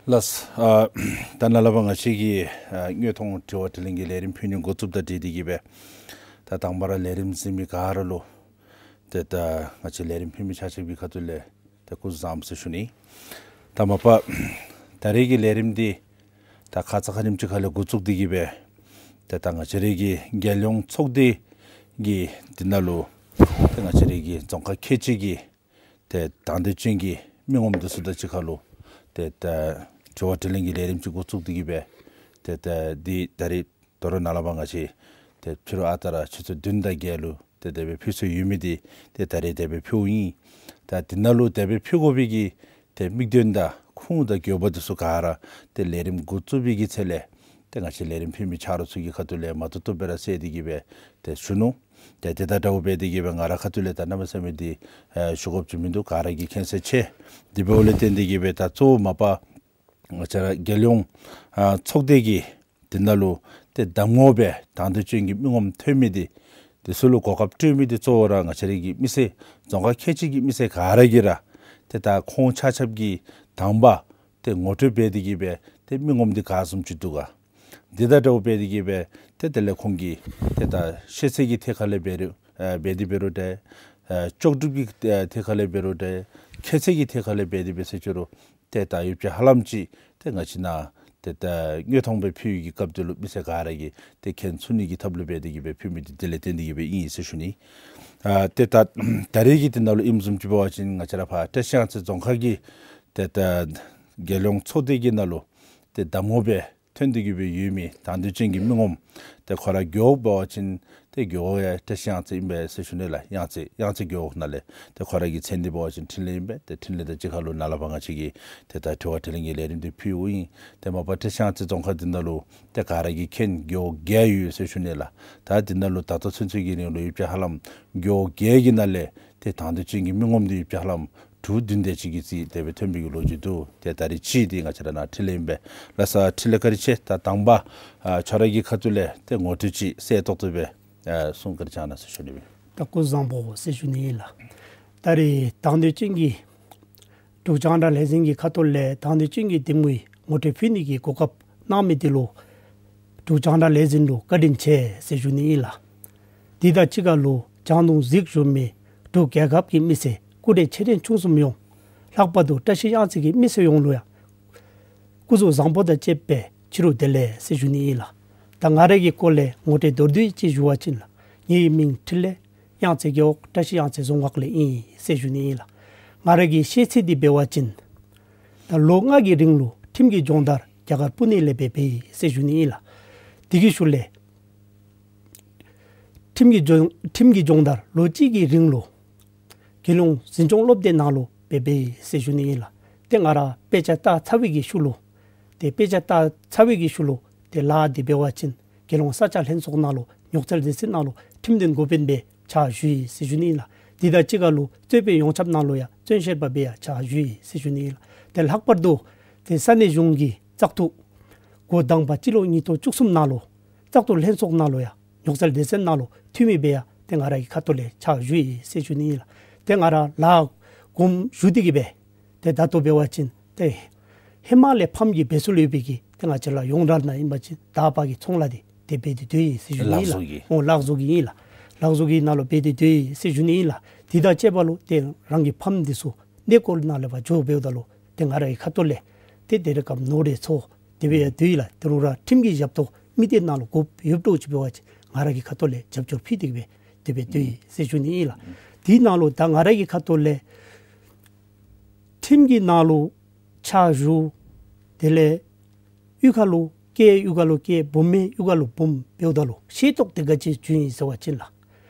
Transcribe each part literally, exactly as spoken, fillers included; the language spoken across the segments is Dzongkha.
ལགས། ཨ་ད་ནཱ་ལས་ཕར་ང་བཅས་ཀྱིས་ཨ་དངོས་མཐོང་དྲི་བ་དྲིས་ལན་གྱི་ལས་རིམ་ཕུལ་ནི་འགོ་བཙུགསཔ་དང་འབྲེལ་ཏེ་གིས་སྦེ་ད་དང་པ་ར་ལས་རིམ་གཟིགས་མི་ག་ར་ལུ་ཏེ་ད་ང་བཅས་ལས་རིམ་ཕུལ་མི་ཆ་ཁྱབ་ཀྱི་ཁ་ཐུག་ལས་ཏེ་སྐུ་གཟུགས་བཟང་པོ་ཟེར་ཞུ་ནི། ད་མ་པ་ད་རེས་ཀྱི་ལས་རིམ་འདི་ད་ཁ་ཙ་ཁ་ཉིནམ་ཅིག་ཁ་ལས་འགོ་བཙུགས་ཏེ་གིས་སྦེ་ཏེ་ད་ང་བཅས་རའི་གི་རྒྱལ་ཡོངས་ཚོགས་སྡེ་གི་འདི་ནང་ལུ་ཏེ་ང་བཅས་རའི་གི་རྫོང་ཁག་ཁལ་གཅིག་གི་ཏེ་དང་འདོད་ཅན་གྱི་མི་ངོམ་འདི་ཚུ་དང་གཅིག་ཁར་ལུ་ཏེ་ད་དྲི་བ་དྲིས་ལན་གྱི་ལས་རིམ་ཅིག་འགོ་བཙུགས་ཏེ་གིས་སྦེ་ཏེ་ད་འདི་ད་རེས་དོ་རུང་ནཱ་ལས་ཕར་ང་བཅས་ཏེ་ཕྱི་རུ་ཨ་རྟག་ར་ཆུ་ཚོད་བདུན་དང་བརྒྱད་ལུ་ཏེ་དེ་སྦེ་ཕུལ་སྲོལ་ཡོད་མི་འདི་ཏེ་ད་རེས་དེ་སྦེ་ཕུལཝ་ཨིན། ད་འདི་ནང་ལུ་དེ་སྦེ་ཕུལ་དགོ་པའི་གི་ཏེ་དམིགས་དོན་དང་ཁུངས་དང་དགོས་པ་འདི་ཚུ་ག་ར་ཏེ་ལས་རིམ་འགོ་བཙུགས་པའི་གི་ཚེ་ལས་ཏེ་ང་བཅས་ལས་རིམ་ཕུལ་མི་ཆ་རོགས་ཚུ་གི་ཁ་ཐུག་ལས་མ་ཐུབ་ཐུབ་སྦེ་ར་གསལ་ཏེ་གིས་སྦེ་ཏེ་ཞུ་ནུག། ཏེ་དེ་དང་འདྲཝ་སྦེ་དེ་གིས་སྦེ་ང་ར་ཁ་ཐུག་ལས་ད་གནམ་མེད་ས་མེད་འདི་ཨེ་ཞུ་དགོཔ་ཅིག་མིན་འདུག། ག་ར་གིས་མཁྱེན་གསལ་ཆེ། དེ་འབདཝ་ལས་བརྟེན་ཏེ་གིས་སྦེ་ད་གཙོ་བོ་མ་པ་ང་བཅས་ར་རྒྱལ་ཡོངས་ཨ་ཚོགས་སྡེ་གི་འདི་ནང་ལུ་ཏེ་གདམ་ངོ་སྦེ་དང་འདོད་ཅན་གྱི་མི་ངོམ་ཐོན་མི་འདི་འདི་ཚུ་ལུ་གོ་སྐབས་སྤྲོད་མི་འདི་གཙོ་བོ་ར་ང་བཅས་རའི་གི་མི་སེར་རྫོང་ཁག་ཁལ་གཅིག་གི་མི་སེར་ག་ར་གིས་ར་ཏེ་ད་ཁོང་ཆ་ཁྱབ་ཀྱིས་དང་པ་ཏེ་ངོ་སྤྲོད་འབད་དེ་གིས་སྦེ་ཏེ་མི་ངོམ་འདི་ག་བཟུམ་ཅིག་འདུག་ག། འདི་དང་འདྲཝ་སྦེ་དེ་གིས་སྦེ་ཏེ་དེ་ལས་ཁོང་གིས་ཏེ་ད་ཤེས་ཚད་ཀྱི་ཐད་ཁ་ལས་འབད་རུང་ཨེ་འབད་དེ་འབད་རུང་ཏེ་ཨེ་ལྕོགས་གྲུབ་ཀྱི་ཨེ་ཐད་ཁ་ལས་འབད་རུང་ཏེ་མཁས་ཚད་ཀྱི་ཐད་ཁ་ལས་འབད་དེ་འབད་ཟེར་ཅི་རུང་ཏེ་ད་ཡུལ་གྱར་ཧ་ལམ་ཅིག་ཏེ་ང་བཅས་ནཱ་ཏེ་ད་དངོས་མཐོང་སྦེ་ཕུལ་བའི་གི་སྐབས་འདི་ལུ་མི་སེར་ག་ར་གིས་ཏེ་མཁྱེན་ཚུགས་ནི་གི་ཐབས་ལུ་འབད་དེ་གིས་སྦེ་ཕུལ་མི་འདི་དེ་ལས་བརྟེན་ཏེ་གིས་སྦེ་ཨིན་ཟེར་ཞུ་ནི། ཨ་ཏེ་ད་ད་རེས་ཀྱི་འདི་ནང་ལུ་ཨིནམ་བཟུམ་ཅིག་འབད་བ་ཅིན་ང་བཅས་ར་ཕར་བཀྲིས་གཡང་རྩེ་རྫོང་ཁག་གི་ཏེ་ད་རྒྱལ་ཡོངས་ཚོགས་སྡེ་གི་ནང་ལུ་ཏེ་གདམ་ངོ་སྦེ་ཐོན་ཏེ་གིས་སྦེ་ཡོད་མི་དང་འདོད་ཅན་གྱི་མི་ངོམ་ཏེ་ཁོ་ར་རྒེད་འོག་འབད་བ་ཅིན་ཏེ་རྒེད་འོག་ཡང་བཀྲིས་གཡང་རྩེ་ཨིན་པས་ཟེར་ཞུ་ནི་ལགས། གཡང་རྩེ་གཡང་རྩེ་རྒེད་འོག་ནང་ལས་ཏེ་ཁོ་ར་གི་མཚན་འདི་འབད་བ་ཅིན་འཕྲིན་ལས་ཨིན་པས། ཏེ་འཕྲིན་ལས་དང་གཅིག་ཁར་ལུ་ནཱ་ལས་ཕར་ང་བཅས་ཀྱིས་ཏེ་ད་དྲི་བ་དྲིས་ལན་གྱི་ལས་རིམ་འདི་ཕུལཝ་ཨིན། ཏེ་མ་པ་བཀྲིས་གཡང་རྩེ་རྫོང་ཁག་འདི་ནང་ལུ་ཏེ་ག་ར་གིས་མཁྱེན་རྒེད་འོག་བརྒྱད་ཡོད་ཟེར་ཞུ་ནི་ལགས། ད་འདི་ནང་ལུ་ད་ལྟོ་ཚུན་ཚོད་ཀྱི་རིང་ལུ་ཡུལ་གྱར་ཧ་ལམ་རྒེད་འོག་བརྒྱད་ཀྱི་ནང་ལས་ཏེ་དང་འདོད་ཅན་གྱི་མི་ངོམ་འདི་ཡུལ་གྱར་ཧ་ལམ་དྲུག་བདུན་དེ་ཅིག་གི་རྩིས་དེ་སྦེ་ཐོན་པའི་གི་ལོ་རྒྱུས་འདུག། ཏེ་ད་རེས་ཅིག་འདི་ང་བཅས་ར་ནཱ་འཕྲིན་ལས་ཨིན་པས། ལགས་སོ། འཕྲིན་ལས་བཀའ་དྲིན་ཆེ། ད་དང་པ་ཨ་ཁྱོད་ར་གི་ཁ་ཐུག་ལས་ཏེ་ངོ་སྤྲོད་ཅིག་གསལ་ཏོག་ཏོ་སྦེ་ཨ་གསུང་བཀའ་དྲིན་བསྐྱང་གནང་ཟེར་ཞུ་ནི་ཨིན། ད་སྐུ་གཟུགས་བཟང་པོ་ཟེར་ཞུ་ནི་ཨིན་ལགས། ད་རེས་དང་འདོད་ཅན་གྱི་འབྲུག་རྒྱང་བསྒྲགས་ལས་འཛིན་གྱི་ཁ་ཐུག་ལས་དང་འདོད་ཅན་གྱི་འདེམས་ངོའི་ངོ་སྤྲོད་ཕུལ་ནི་གི་གོ་སྐབས་གནང་མི་འདི་ལུ་འབྲུག་རྒྱང་བསྒྲགས་ལས་འཛིན་ལུ་བཀའ་དྲིན་ཆེ་ཟེར་ཞུ་ནི་ཨིན་ལགས། དེ་དང་གཅིག་ཁར་ལུ་རྒྱང་མཐོང་གཟིགས་བཞུགས་མི་འབྲུག་རྒྱལ་ཁབ་ཀྱི་མི་སེར་སྐུ་མགྲོན་ཆེ་འབྲིང་ཆུང་གསུམ་ཡོངས་ལྷག་པར་དུ་བཀྲིས་གཡང་རྩེ་གི་མི་སེར་ཡོངས་ལུ་ཡང་སྐུ་གཟུགས་བཟང་པོ་དང་བཅས་པའི་ཕྱི་རུ་བདེ་ལེགས་ཟེར་ཞུ་ནི་ཨིན་ལགས། ད་ང་ར་གི་སྐོར་ལས་ངོ་སྤྲོད་མདོར་བསྡུས་ཅིག་ཞུ་བ་ཅིན་ལགས། ངེའི་མིང་འཕྲིན་ལས། གཡང་རྩེ་རྒེད་འོག་བཀྲིས་གཡང་རྩེ་རྫོང་ཁག་ལས་ཨིན་ཟེར་ཞུ་ནི་ཨིན་ལགས། ང་ར་གི་ཤེས་ཚད་འདི་འབད་བ་ཅིན་ད་ལོ་ལྔ་གི་རིང་ལུ་ཁྲིམས་ཀྱི་སྦྱོང་བརྡར་རྒྱ་གར་པུ་ནེ་ལས་འབད་འབདཝ་ཨིན་ཟེར་ཞུ་ནི་ཨིན་ལགས། དེ་གི་ཤུལ་ལས་ཁྲིམས་ཀྱི་སྦྱོང་ཁྲིམས་ཀྱི་སྦྱོང་བརྡར་ལོ་གཅིག་གི་རིང་ལུ་རྒྱལ་ཡོངས་འཛིན་སྐྱོང་སློབ་སྡེ་ནང་ལུ་འབད་འབདཝ་ཨིན་ཟེར་ཞུ་ནི་ཨིན་ལགས། ཏེ་ང་ར་དཔེ་ཆ་བལྟ་ཚར་བའི་གི་ཤུལ་ལུ་ཏེ་དཔེ་ཆ་བལྟ་ཚར་བའི་གི་ཤུལ་ལུ་ཏེ་ལཱ་འདི་འབད་བ་ཅིན་རྒྱལ་ཡོངས་ས་ཆ་ལྷན་ཚོགས་ནང་ལུ་རྙོག་འཛིང་སྡེ་ཚན་ནང་ལུ་ཁྲིམས་དོན་འགོ་དཔོན་སྦེ་ཕྱག་ཞུ་ཡི་ཟེར་ཞུ་ནི་ཨིན་ལགས། དེ་དང་གཅིག་ཁར་ལུ་རྩོད་དཔོན་ཡོངས་ཁྱབ་ནང་ལུ་ཡང་བཙོན་བཤེར་པ་སྦེ་ཡང་ཕྱག་ཞུ་ཡི་ཟེར་ཞུ་ནི་ཨིན་ལགས། ཏེ་ལྷག་པར་དུ་ཏེ་ས་གནས་གཞུང་གི་བཙག་འཐུ་འགོ་དང་པ་སྤྱི་ལོ་ཉིས་སྟོང་བཅུ་གསུམ་ནང་ལུ་བཙག་འཐུ་ལྷན་ཚོགས་ནང་ལུ་ཡང་རྙོག་འཛིང་སྡེ་ཚན་ནང་ལུ་འཐུས་མི་སྦེ་ཡང་ཏེ་ང་ར་གི་ཁ་ཐུག་ལས་ཕྱག་ཞུ་ཡི་ཟེར་ཞུ་ནི་ཨིན་ལགས། ཏེ་ང་ར་ལཱ་གོམ་ཞུ་སྟེ་གིས་སྦེ་ཏེ་ད་ལྟོ་འབད་བ་ཅིན་ཏེ་ཧེ་མ་ལས་ཕམ་གྱི་འབད་སྲོལ་ཡོད་པའི་གི་ཏེ་ང་བཅས་ར་ཡོངས་གྲགས་ནང་ཨིན་པ་ཅིན་དར་བ་གི་ཚོང་ལཱ་འདི་ཏེ་འབད་དེ་སྡོད་ཡི་ཟེར་ཞུ་ནི་ཨིན་ལགས། ལག་བཟོ་གི། འོ་ལག་བཟོ་གི་ཨིན་ལགས། ལག་བཟོ་གི་ནང་ལུ་འབད་དེ་སྡོད་ཡི་ཟེར་ཞུ་ནི་ཨིན་ལགས། དེ་དང་བཅས་པ་ལུ་ཏེ་རང་གི་ཕམ་འདི་ཚུ་གནས་སྐོར་ནང་ལས་ཕར་འགྱོ་འབདཝ་ད་ལུ་ཏེ་ང་ར་གི་ཁ་ཐུག་ལས་ཏེ་དེ་རེ་སྐབས་ནོར་རེ་ཚོར་དེ་སྦེ་ཡང་སྡོད་ཡི་ལགས། དེ་རུང་ར་ཁྲིམས་ཀྱི་ཞབས་ཏོག་མི་སྡེ་ནང་ལུ་དགོཔ་ཡོདཔ་འདྲཝ་ཅིག་འབད་བ་ཅིན་ང་ར་གི་ཁ་ཐུག་ལས་རྒྱབ་སྐྱོར་ཕུལ་ཏེ་གིས་སྦེ་དེ་སྦེ་སྡོད་ཡི་ཟེར་ཞུ་ནི་ཨིན་ལགས། དེ་ནང་ལུ་ད་ང་ར་གི་ཁ་ཐུག་ལས་ཁྲིམས་ཀྱི་ནང་ལུ་ཕྱག་ཞུ། དེ་ལས་གཡུས་ཁ་ལུ་སྐྱེས་གཡུས་ཁ་ལུ་སྐྱེས། སྦོམ་མི་གཡུས་ཁ་ལུ་སྦོམ་འབདཝ་ད་ལུ་ཤེས་རྟོགས་དེ་ག་ཅི་བྱུང་ཡི་ཟེར་བ་ཅིན་ལགས།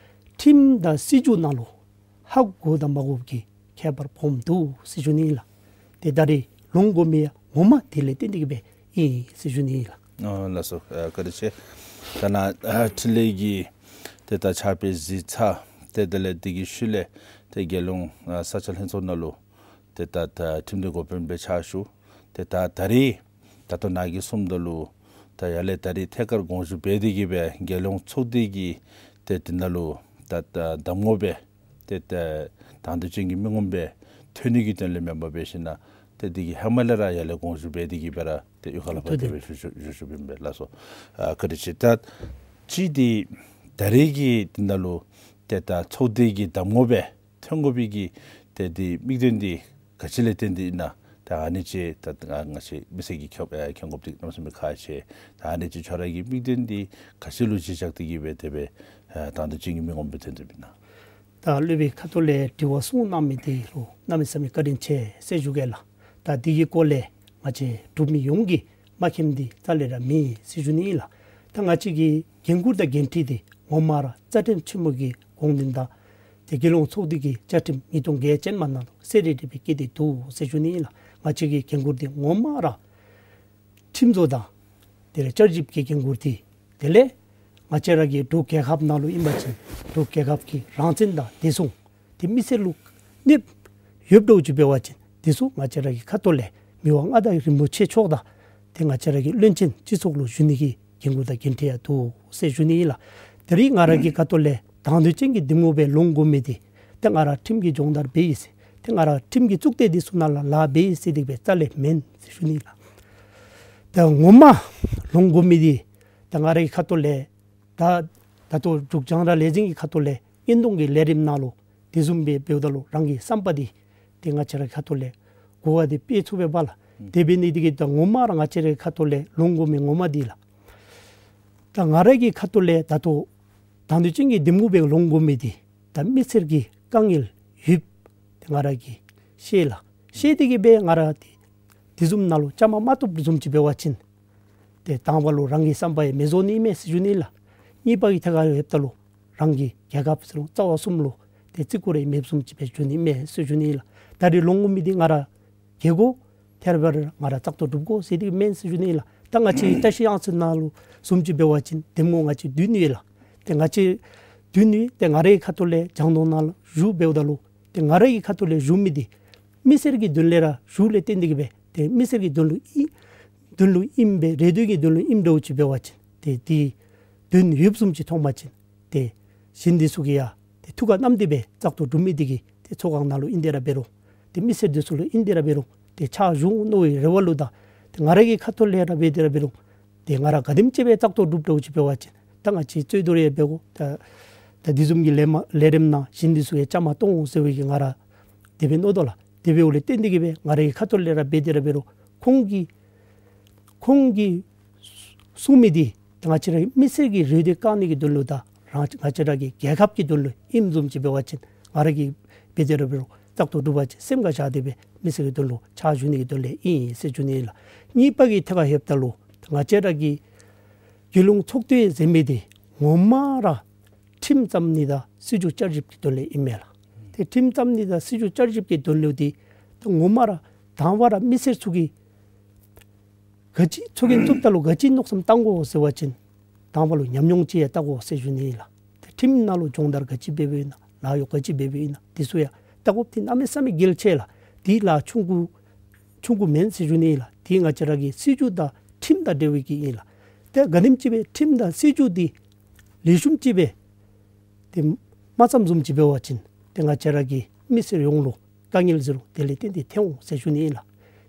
ཁྲིམས་དང་སྲིད་བྱུས་ནང་ལུ་ཧ་གོ་དང་མ་གོ་གི་ཁྱད་པར་སྦོམ་འདུག་ཟེར་ཞུ་ནི་ཨིན་ལགས། ཏེ་ད་རེས་ལོང་དགོ་མི་ཡང་ངོ་མ་དེ་ལས་བརྟེན་ཏེ་གིས་སྦེ་ཨིན་ཟེར་ཞུ་ནི་ཨིན་ལགས། ཨ་ལགས་སོ། ཨ་བཀའ་དྲིན་ཆེ། ད་ནཱ་ཨ་འཕྲིན་ལས་ཀྱི་ཏེ་ད་ཕྱག་དཔེ་གཟིགས་ཚར། ཏེ་དེ་ལས་དེ་གི་ཤུལ་ལས་ཏེ་རྒྱལ་ཡོངས་ཨ་ས་ཆ་ལྷན་ཚོགས་ནང་ལུ་ཏེ་ད་ད་ཁྲིམས་དོན་འགོ་དཔོན་སྦེ་ཕྱག་ཞུ། ཏེ་ད་ད་རེས་ད་ལྟོ་ནཱ་གིས་གསུངམ་ད་ལུ་ད་ཡར་ལས་ད་རེས་ཐད་ཀར་དགོངས་ཞུ་འབད་དེ་གིས་སྦེ་རྒྱལ་ཡོངས་ཚོགས་སྡེ་གི་ཏེ་དེ་ནང་ལུ་ད་ད་གདམ་ངོ་སྦེ་ཏེ་ད་དང་འདོད་ཅན་གྱི་མི་ངོམ་སྦེ་ཐོན་ནི་གི་དོན་ལས་མེན་པར་འབད་ཞིན་ན་ ཏེ་འདི་གི་ཧེ་མ་ལས་ར་ཡར་ལས་དགོངས་ཞུ་འབད་དེ་གི་སྦེ་ར་ཏེ་གཡུས་ཁ་ལས་ཕར་དེ་སྦེ་ཞུ་ཞུ་ཞུ་ཞུཝ་ཨིན་པས་ལགས་སོ། ཨ་བཀའ་དྲིན་ཆེ། ད་ཅི་འདི་ད་རེས་ཀྱི་འདི་ནང་ལུ་ཏེ་ད་ཚོགས་སྡེ་གི་གདམ་ངོ་སྦེ་ཐོན་དགོ་པའི་གི་ཏེ་འདི་དམིགས་དོན་འདི་ག་ཅི་ལས་བརྟེན་ཏེ་ཨིན་ན། ད་ཨ་ནི་ཅིག་ད་ང་ང་བཅས་མི་སེར་གྱིས་མཁྱེན་ཨེ་མཁྱེན་དགོཔ་འདི་གནམ་མེད་ས་མེད་ཁག་ཆེ། ད་ཨ་ནི་ཅིག་ཁྱོད་ར་གི་དམིགས་དོན་འདི་ག་ཅི་ལུ་གཞི་བཞག་སྟེ་གི་སྦེ་དེ་སྦེ་ཨེ་དང་འདོད་ཅན་གྱི་མི་ངོམ་སྦེ་ཐོན་དོ་ཨིན་ན། ད་སློབ་དཔོན་ཁ་ཐུག་ལས་དྲི་བ་གསུངས་གནང་མི་འདི་ལུ་གནམ་མེད་ས་མེད་བཀའ་དྲིན་ཆེ་ཟེར་ཞུ་གེ་ལགས། ད་འདི་གི་སྐོར་ལས་ང་བཅས་འབྲུག་མི་ཡོངས་ཀྱིས་མ་མཁྱེནམ་འདི་རྩ་ལས་ར་མེད་ཟེར་ཞུ་ནི་ཨིན་ལགས། ད་ང་བཅས་ཀྱི་འགན་ཁུར་དང་འགན་འཁྲི་འདི་ངོ་མ་ར་རྩ་ཁྲིམས་ཆེན་མོ་གི་དགོངས་དོན་དང་ཏེ་རྒྱལ་ཡོངས་ཚོགས་སྡེ་གི་བཅའ་ཁྲིམས་ཉིས་སྟོང་བརྒྱད་ཅན་མ་ནང་ལུ་གསལ་རི་རི་སྦེ་བཀོད་དེ་འདུག་ཟེར་ཞུ་ནི་ཨིན་ལགས། ང་བཅས་ཀྱི་འགན་ཁུར་འདི་ངོ་མ་ར་ཁྲིམས་བཟོ་དང་དེ་ལས་བསྐྱར་ཞིབ་ཀྱི་འགན་ཁུར་འདི་དེ་ལས་ང་བཅས་ར་གི་འབྲུག་རྒྱལ་ཁབ་ནང་ལུ་ཨིན་པ་ཅིན་འབྲུག་རྒྱལ་ཁབ་ཀྱི་རང་བཙན་དང་བདེ་སྲུང་འདི་མི་སེར་ལུ་གནོདཔ་ཡོདཔ་འདྲཝ་ཅིག་འབད་བ་ཅིན་འདི་ཚུ་ང་བཅས་ར་གི་ཁ་ཐུག་ལས་མི་དབང་མངའ་བདག་རིན་པོ་ཆེ་མཆོག་དང་ཏེ་ང་བཅས་ར་གི་བློན་ཆེན་སྤྱི་ཚོགས་ལུ་ཞུ་ནི་གི་འགན་ཁུར་དང་འགན་འཁྲི་ཡང་འདུག་ཟེར་ཞུ་ནི་ཨིན་ལགས། ད་རེས་ང་ར་གི་ཁ་ཐུག་ལས་དང་འདོད་ཅན་གྱི་འདེམས་ངོ་སྦེ་ལོང་དགོ་མི་འདི་ཏེ་ང་ར་ཁྲིམས་ཀྱི་སྦྱོང་བརྡར་འབད་ཡི་ཟེར་ཏེ་ང་ར་ཁྲིམས་ཀྱི་གཙུག་སྡེ་འདི་ཚུ་ནང་ལུ་ལཱ་འབད་ཡི་ཟེར་དེ་སྦེ་རྩ་ལས་མེན་ཟེར་ཞུ་ནི་ཨིན་ལགས། ཏེ་ངོ་མ་ལོང་དགོ་མི་འདི་ཏེ་ང་ར་གི་ཁ་ཐུག་ལས་ད་ད་ལྟོ་འབྲུག་རྒྱང་བསྒྲགས་ལས་འཛིན་གྱི་ཁ་ཐུག་ལས་བརྙན་ཐུང་གི་ལས་རིམ་ནང་ལུ་དེ་བཟུམ་སྦེ་འབདཝ་ད་ལུ་རང་གི་བསམ་པ་འདི་ཏེ་ང་བཅས་ར་ཁ་ཐུག་ལས་གོ་བ་འདི་སྤེལ་ཚུགས་པས་པ་ལགས། དེ་འབད་ནི་འདི་གིས་ད་ངོ་མ་ར་ང་བཅས་རའི་ཁ་ཐུག་ལས་ལོང་དགོ་མི་ངོ་མ་འདི་ལགས། ད་ང་ར་གི་ཁ་ཐུག་ལས་ད་ལྟོ་དང་འདོད་ཅན་གྱི་འདེམས་ངོ་སྦེ་ལོང་དགོ་མི་འདི་ད་མི་སེར་གྱི་དཀའ་ངལ་ཡོདཔ་འདི་ང་ར་གིས་ཤེས་ལགས། ཤེས་ཏེ་གི་སྦེ་ང་ར་འདི་དེ་བཟུམ་ནང་ལུ་བཅའ་མར་མ་གཏོགསཔ་བཟུམ་ཅིག་འབད་བ་ཅིན་ཏེ་དང་པ་ལུ་རང་གི་བསམ་པ་ཡང་མི་རྫོགས་ནི་མས་ཟེར་ཞུ་ནི་ལགས། གཉིས་པ་གི་ཐད་ཁར་ལྷོདཔ་ད་ལུ་རང་གི་རྒྱལ་ཁབ་ཟེར་རུང་རྩ་བ་གསུམ་ལུ་ཏེ་བརྩི་བཀུར་ཡང་མེདཔ་བཟུམ་ཅིག་སྦེ་ཞུ་ནི་མས་ཟེར་ཞུ་ནི་ལགས། ད་རེས་ལོང་དགོ་མི་འདི་ང་ར་རྒྱལ་དགོ་ཐེར་བར་ང་ར་བཙག་འཐུ་གྲུབ་དགོ་ཟེར་དེ་མེན་ཟེར་ཞུ་ནི་ལགས། ད་ང་བཅས་བཀྲ་ཤིས་གཡང་རྩེ་ནང་ལུ་བཟུམ་ཅིག་འབད་བ་ཅིན་འདེམས་ངོ་ང་བཅས་བདུན་ཡོད་ལགས། ཏེ་ང་བཅས་བདུན་ཡོད། ཏེ་ང་རའི་ཁ་ཐུག་ལས་རྒྱང་མཐོང་ནང་ལུ་བཞུགས་འབདཝ་ད་ལུ་ཏེ་ང་རའི་ཁ་ཐུག་ལས་བཞུགས་མི་འདི་མི་སེར་གྱི་དོན་ལས་ར་བཞུགས་ལས་བརྟེན་ཏེ་གི་སྦེ་ཏེ་མི་སེར་གྱི་དོན་ལུ་ཨིན་དོན་ལུ་ཨིནམ་སྦེ་རེ་འདོད་ཀྱི་དོན་ལུ་ཨིནམ་འདྲཝ་ཅིག་འབད་བ་ཅིན་ཏེ་དེ་དོན་ཡོདཔ་བཟུམ་ཅིག་མཐོང་པ་ཅིན་ཏེ་གཞན་འདི་ཚུ་གིས་ཡང་ཏེ་ཐུགས་ཁར་བསྣམས་ཏེ་སྦེ་བཙག་འཐུ་གྲུབ་མི་འདི་གིས་ཏེ་ཚོགས་ཁང་ནང་ལུ་ཨིན་ཏེ་ར་འབད་རུང་ཏེ་མི་སེར་འདི་ཚུ་ལུ་ཨིན་ཏེ་ར་འབད་རུང་ཏེ་ཕྱག་ཞུ་འོང་མནོ་བའི་རེ་བ་ལུ་དང་ཏེ་ང་ར་གི་ཁ་ཐུག་ལས་ར་འབད་དེ་ར་འབད་རུང་ཏེ་ང་ར་ག་དེམ་ཅིག་སྦེ་བཙག་འཐུ་གྲུབ་འདྲཝ་ཅིག་འབད་བ་ཅིན་ད་ང་བཅས་རྩོད་བསྡུར་ཡང་འབད་དགོ། ད་ད་དེ་བཟུམ་གྱི་ལས་མ་ལས་རིམ་ནང་གཞན་འདི་ཚུ་ཡང་བཅའ་མར་གཏོགས་འོང་ཟེར་བའི་གི་ང་ར་དེ་སྦེ་མནོ་དོ་ལགས། དེ་འབདཝ་ལས་བརྟེན་ཏེ་གི་སྦེ་ང་རའི་ཁ་ཐུག་ལས་ར་འབད་དེ་ར་འབད་རུང་ཁོང་གིས་ཁོང་གིས་གསུང་མི་འདི་ང་བཅས་ར་མི་སེར་གྱི་རེ་འདོད་བསྐང་ནི་གི་དོན་ལུ་དང་རང་ང་བཅས་ར་གི་རྒྱལ་ཁབ་ཀྱི་དོན་ལུ་ཨིནམ་བཟུམ་ཅིག་འབད་བ་ཅིན་ང་ར་གིས་འབད་དེ་ར་འབད་རུང་བཙག་འཐུ་གྲུབ་པ་ཅིན་སེམས་ཁར་བཞག་སྟེ་སྦེ་མི་སེར་གྱི་དོན་ལུ་ཕྱག་ཞུ་ནི་གི་དོན་ལས་ཨིན་ཟེར་ཞུ་ནི་ཨིན་ལགས། གཉིས་པ་གི་ཐད་ཁར་ལྷོདཔ་ད་ལུ་ང་བཅས་ར་གི་རྒྱལ་ཡོངས་ཚོགས་སྡེ་ཟེར་མི་འདི་ངོ་མ་ར་ཁྲིམས་བརྩམ་ནི་དང་སྲིད་བྱུས་བསྐྱར་ཞིབ་ཀྱི་དོན་ལས་ཨིན་མས་ལགས། ཏེ་ཁྲིམས་བརྩམ་ནི་དང་སྲིད་བྱུས་བསྐྱར་ཞིབ་ཀྱི་དོན་ལུ་འདི་ད་ངོ་མ་ར་དང་པ་ར་མི་སེར་ཚུ་གིས་ག་ཅི་ཚོགས་རྒྱན་བཙུགསཔ་ད་ལུ་ག་ཅི་མནོ་བསམ་བཏང་དགོ་ཟེར་བ་ཅིན་དང་པ་ལུ་ཉམས་མྱོང་ཅིག་ཡང་བལྟ་དགོ་ཟེར་ཞུ་ནི་ཨིན་ལགས། ཏེ་ཁྲིམས་ནང་ལུ་སྦྱོང་བརྡར་ག་ཅི་འབད་འབདཝ་ཨིན་ན་ལཱ་གཡོག་ག་ཅི་འབད་འབདཝ་ཨིན་ན་འདི་ཚུ་ཡང་བལྟ་དགོཔ་འདི་གནམ་མེད་ས་མེད་གལ་ཆེ་ལགས། འདི་ལཱ་ཆུང་ཀུ་ཆུང་ཀུ་མེན་ཟེར་ཞུ་ནི་ཨིན་ལགས། འདི་ང་བཅས་ར་གི་སྲིད་བྱུས་དང་ཁྲིམས་དང་འབྲེལ་བའི་གི་ཨིན་ལགས། ཏེ་ག་དེམ་ཅིག་སྦེ་ཁྲིམས་དང་སྲིད་བྱུས་འདི་ལེགས་ཤོམ་ཅིག་སྦེ་ཏེ་མ་བརྩམ་བཟུམ་ཅིག་འབད་བ་ཅིན་ཏེ་ང་བཅས་ར་གི་མི་སེར་ཡོངས་ལུ་དཀའ་ངལ་ཟེར་རུང་དེ་ལས་བརྟེན་ཏེ་ཐོན་འོང་ཟེར་ཞུ་ནི་ཨིན་ལགས།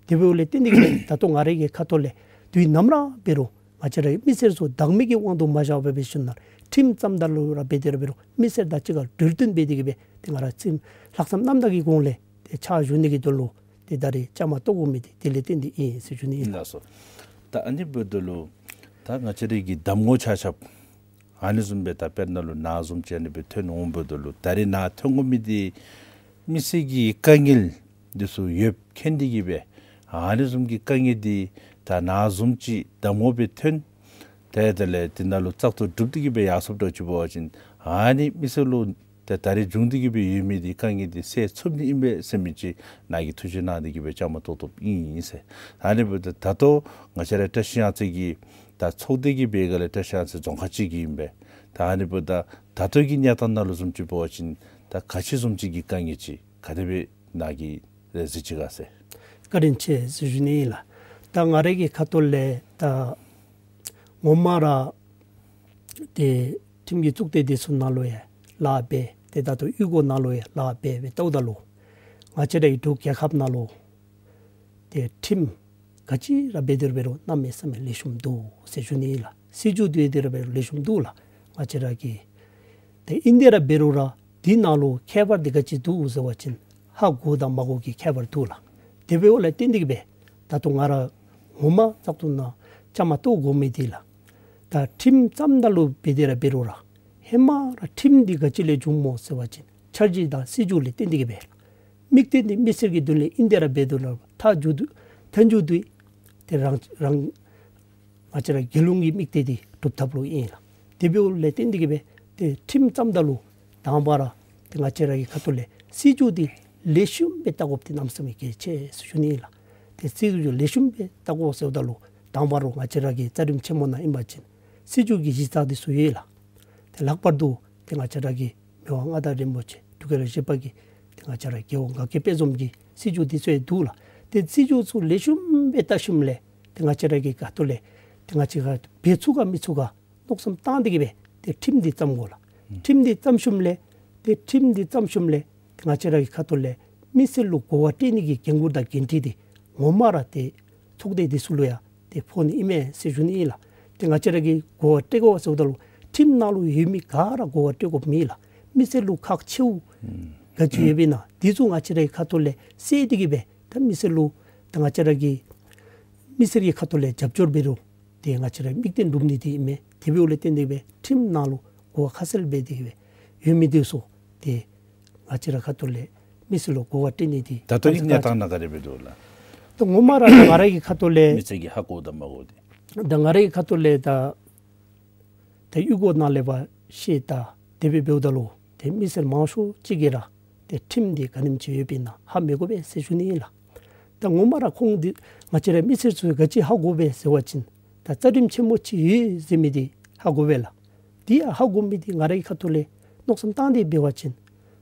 དེ་འབདཝ་ལས་བརྟེན་ཏེ་གི་ད་ལྟོ་ང་རའི་གི་ཁ་ཐུག་ལས་དུས་ནམ་ར་འབད་རུང་ང་བཅས་ར་གི་མི་སེར་ཚུ་བདག་མེད་ཀྱི་དབང་དུ་མ་བཞག་པར་སྦེ་ཞུ་ན་ཁྲིམས་བརྩམ་ད་ལུ་ར་འབད་དེ་ར་འབད་རུང་མི་སེར་དང་གཅིག་ཁར་གྲོས་བསྟུན་འབད་དེ་གི་སྦེ་ཏེ་ང་ར་ཁྲིམས་ལྷག་བསམ་རྣམ་དག་གི་སྒོ་ལས་ཏེ་ཕྱག་ཞུ་ནི་གི་དོན་ལུ་ཏེ་ད་རེས་བཅའ་མར་གཏོགས་དགོ་མི་འདི་དེ་ལས་བརྟེན་ཏེ་ཨིན་ཟེར་ཞུ་ནི་ཨིན་ལགས། ལགས་སོ། ད་ཨ་ནི་འབདཝ་ད་ལུ་ད་ང་བཅས་རའི་གི་གདམ་ངོ་ཆ་ཁྱབ་ཨ་ནི་བཟུམ་སྦེ་ད་དཔེར་ན་ལུ་ནཱ་བཟུམ་ཅིག་ཨ་ནི་སྦེ་ཐོན་འོང་འབདཝ་ད་ལུ་ད་རེས་ནཱ་ཐོན་དགོ་མི་འདི་མི་སེར་གྱི་དཀའ་ངལ་འདི་ཚུ་ཡོདཔ་མཁྱེན་ཏེ་གི་སྦེ་ཨ་ནི་བཟུམ་གྱི་དཀའ་ངལ་འདི་ད་ནཱ་བཟུམ་ཅིག་གདམ་ངོ་སྦེ་ཐོན་ཏེ་དེ་ལས་འདི་ནང་ལུ་བཙག་འཐུ་གྲུབ་སྟེ་གི་སྦེ་ཡར་སོངམ་འདྲཝ་ཅིག་འབད་བ་ཅིན་ཨ་ནི་མི་སེར་ལུ་ཏེ་ད་རེས་བྱུང་སྟེ་གི་སྦེ་ཡོད་མི་འདི་དཀའ་ངལ་འདི་སེལ་ཚུགས་ནི་ཨིན་པས་ཟེར་མི་ཅིག་ནཱ་གིས་ཐུགས་བཞེད་གནང་སྟེ་གི་སྦེ་བཅའ་མར་གཏོགས་གཏོགསཔ་ཨིན་ཟེར། ཨ་ནི་འབདཝ་ད་ད་ལྟོ་ང་བཅས་ར་བཀྲ་ཤིས་གཡང་རྩེ་གི་ད་ཚོགས་སྡེ་གི་སྦེ་ག་ལས་བཀྲ་ཤིས་གཡང་རྩེ་རྫོང་ཁག་ཅིག་གི་ཨིན་པས། ད་ཨ་ནི་འབདཝ་ད་ད་ལྟོ་གི་གནས་སྟངས་ནང་ལུ་བཟུམ་ཅིག་འབད་བ་ཅིན་ད་ག་ཅི་བཟུམ་ཅིག་གི་དཀའ་ངལ་ཅིག་ག་དེ་སྦེ་ནཱ་གིས་གཟིགས་ཅི་ག་ཟེར། བཀའ་དྲིན་ཆེ་ཟེར་ཞུ་ནི་ཨིན་ལགས། ད་ང་རའི་གི་ཁ་ཐུག་ལས་ད་ངོ་མ་ར་ཏེ་ཁྲིམས་ཀྱི་གཙུག་སྡེ་འདི་ཚུ་ནང་ལུ་ཡང་ལཱ་འབད་ཏེ་ད་ལྟོ་གཡུས་སྒོ་ནང་ལུ་ཡང་ལཱ་འབད་སྦེ་བལྟཝ་ད་ལུ་ང་བཅས་རའི་འབྲུག་རྒྱལ་ཁབ་ནང་ལུ་ ཁྲིམས་ག་ཅི་ར་འབད་དེ་ར་འབད་རུང་གནམ་མེད་ས་མེད་ལེགས་ཤོམ་འདུག་ཟེར་ཞུ་ནི་ཨིན་ལགས། སྲིད་བྱུས་འདི་འབད་དེ་ར་འབད་རུང་ལེགས་ཤོམ་འདུག་ལགས། ང་བཅས་ར་གི་ཏེ་ཨིན་དེ་ར་འབད་རུང་ར་འདི་ནང་ལུ་ཁྱད་པར་འདི་ག་ཅི་འདུག་ཟེར་བ་ཅིན་ཧ་གོ་དང་མ་གོ་གི་ཁྱད་པར་འདུག་ལགས། དེ་འབདཝ་ལས་བརྟེན་ཏེ་གི་སྦེ་ད་ལྟོ་ང་ར་ངོ་མ་བཙག་འཐུ་ནང་བཅའ་མར་གཏོགས་དགོ་མི་འདི་ལགས། ད་ཁྲིམས་བརྩམ་ད་ལུ་འབད་དེ་ར་འབད་རུང་ར་ཧེ་མ་ར་ཁྲིམས་འདི་ག་ཅི་ལས་བྱུངམ་སྨོ་ཟེར་བ་ཅིན་འཆར་གཞི་དང་སྲིད་བྱུས་ལས་བརྟེན་ཏེ་གི་སྦེ་དམིགས་གཏད་འདི་མི་སེར་གྱི་དོན་ལས་ཨིན་དེ་ར་འབད་དོ་ལགས། མཐའ་མཇུག་ཏུ་མཐའ་མཇུག་ཏུ་ཏེ་རང་རང་ང་བཅས་ར་རྒྱལ་ཡོངས་ཀྱི་དམིགས་གཏད་འདི་འགྲུབ་ཐབས་ལུ་ཨིན་ལགས། དེ་འབདཝ་ལས་བརྟེན་ཏེ་གི་སྦེ་ཏེ་ཁྲིམས་བརྩམ་ད་ལུ་དང་པ་ར་ཏེ་ང་བཅས་ར་གི་ཁ་ཐུག་ལས་སྲིད་བྱུས་འདི་ལེགས་ཤོམ་སྦེ་བལྟ་དགོཔ་འདི་གནམ་མེད་ས་མེད་གལ་ཆེ་ཟེར་ཞུ་ནི་ཨིན་ལགས། ཏེ་སྲིད་བྱུས་ལེགས་ཤོམ་སྦེ་བལྟ་དགོ་ཟེརཝ་ད་ལུ་དང་པ་ར་ང་བཅས་ར་གི་རྩ་ཁྲིམས་ཆེན་མོ་ནང་ཨིན་པ་ཅིན་སྲིད་བྱུས་ཀྱི་གཞི་རྩ་འདི་ཚུ་ཡོད་ལགས། ཏེ་ལྷག་པར་དུ་ཏེ་ང་བཅས་ར་གི་མི་དབང་མངའ་བདག་རིན་པོ་ཆེ་འབྲུག་རྒྱལ་བཞི་པ་གིས་ཏེ་ང་བཅས་ར་རྒྱལ་ཡོངས་དགའ་སྐྱིད་དཔལ་འཛོམས་ཀྱི་སྲིད་བྱུས་འདི་ཚུ་ཡང་འདུག་ལགས། ཏེ་སྲིད་བྱུས་ཚུ་ལེགས་ཤོམ་སྦེ་བལྟ་ཞིནམ་ལས་ཏེ་ང་བཅས་ར་གི་ཁ་ཐུག་ལས་ཏེ་ང་བཅས་ར་འབད་ཚུགས་ག་མི་ཚུགས་ག་མནོ་བསམ་བཏང་སྟེ་གི་སྦེ་ཏེ་ཁྲིམས་འདི་བརྩམ་དགོ་ལགས། ཁྲིམས་འདི་བརྩམ་ཞིནམ་ལས་ཏེ་ཁྲིམས་འདི་བརྩམ་ཞིནམ་ལས་ཏེ་ང་བཅས་ར་གི་ཁ་ཐུག་ལས་མི་སེར་ལུ་གོ་བ་སྤྲོད་ནི་གི་འགན་ཁུར་དང་འགན་འཁྲི་འདི་ངོ་མ་ར་ཏེ་ཚོགས་སྡེ་འདི་ཚུ་ལུ་ཡང་ཏེ་ཕོག་ནི་ཨིན་མས་ཟེར་ཞུ་ནི་ཨིན་ལགས། ཏེ་ང་བཅས་ར་གིས་གོ་བ་སྤྲོད་དགོ་ཟེརཝ་ད་ལུ་ཁྲིམས་ནང་ལུ་ཡོད་མི་ག་ར་གོ་བ་སྤྲོད་དགོཔ་མེད་ལགས། མི་སེར་ལུ་ཁག་ཆེཝ་ག་ཅི་ཡོདཔ་ཨིན་ན་འདི་ཚུ་ང་བཅས་ར་གི་ཁ་ཐུག་ལས་བསལ་ཏེ་གི་སྦེ་ད་མི་སེར་ལུ་ད་ང་བཅས་ར་གི་མི་སེར་གྱི་ཁ་ཐུག་ལས་རྒྱབ་སྐྱོར་འབད་རུང་ཏེ་ང་བཅས་ར་དམིགས་གཏད་འགྲུབ་ནི་འདི་ཨིན་མས། དེ་འབདཝ་ལས་བརྟེན་ཏེ་སྦེ་ཁྲིམས་ནང་ལུ་གོ་བ་ཁ་གསལ་སྦེ་དེ་སྦེ་ཡོད་མི་འདི་ཚུ་ཏེ་ང་བཅས་ར་ཁ་ཐུག་ལས་མི་སེར་ལུ་གོ་བ་སྤྲོད་ནི་འདི་ད་ལྟོ་གི་གནས་སྟངས་ནང་ག་དེ་སྦེ་འདུག་ལགས། ད་ངོ་མ་ར་ང་ར་གི་ཁ་ཐུག་ལས་མི་སེར་གྱིས་ཧ་གོ་དང་མ་གོ་འདི་ད་ང་ར་གི་ཁ་ཐུག་ལས་ད་ད་གཡུས་སྒོ་ནང་ལས་ཕར་ཤེས་ད་དེ་སྦེ་འབདཝ་ད་ལུ་ཏེ་མི་སེར་མང་ཤོས་ཅིག་གིས་ར་ཏེ་ཁྲིམས་འདི་ག་ནེམ་ཅིག་ཡོདཔ་ཨིན་ན་ཧ་མི་གོ་བས་ཟེར་ཞུ་ནི་ཨིན་ལགས། ད་ངོ་མ་ར་ཁོང་འདི་ང་བཅས་ར་མི་སེར་ཚུ་ག་ཅི་ཧ་གོ་བས་ཟེར་བ་ཅིན་ད་རྩ་ཁྲིམས་ཆེན་མོ་ཅིག་ཡོད་ཟེར་མི་འདི་ཧ་གོ་བས་ལགས། འདི་ཡང་ཧ་གོ་མི་འདི་ང་ར་གི་ཁ་ཐུག་ལས་མནོ་བསམ་བཏང་སྟེ་འབད་བ་ཅིན་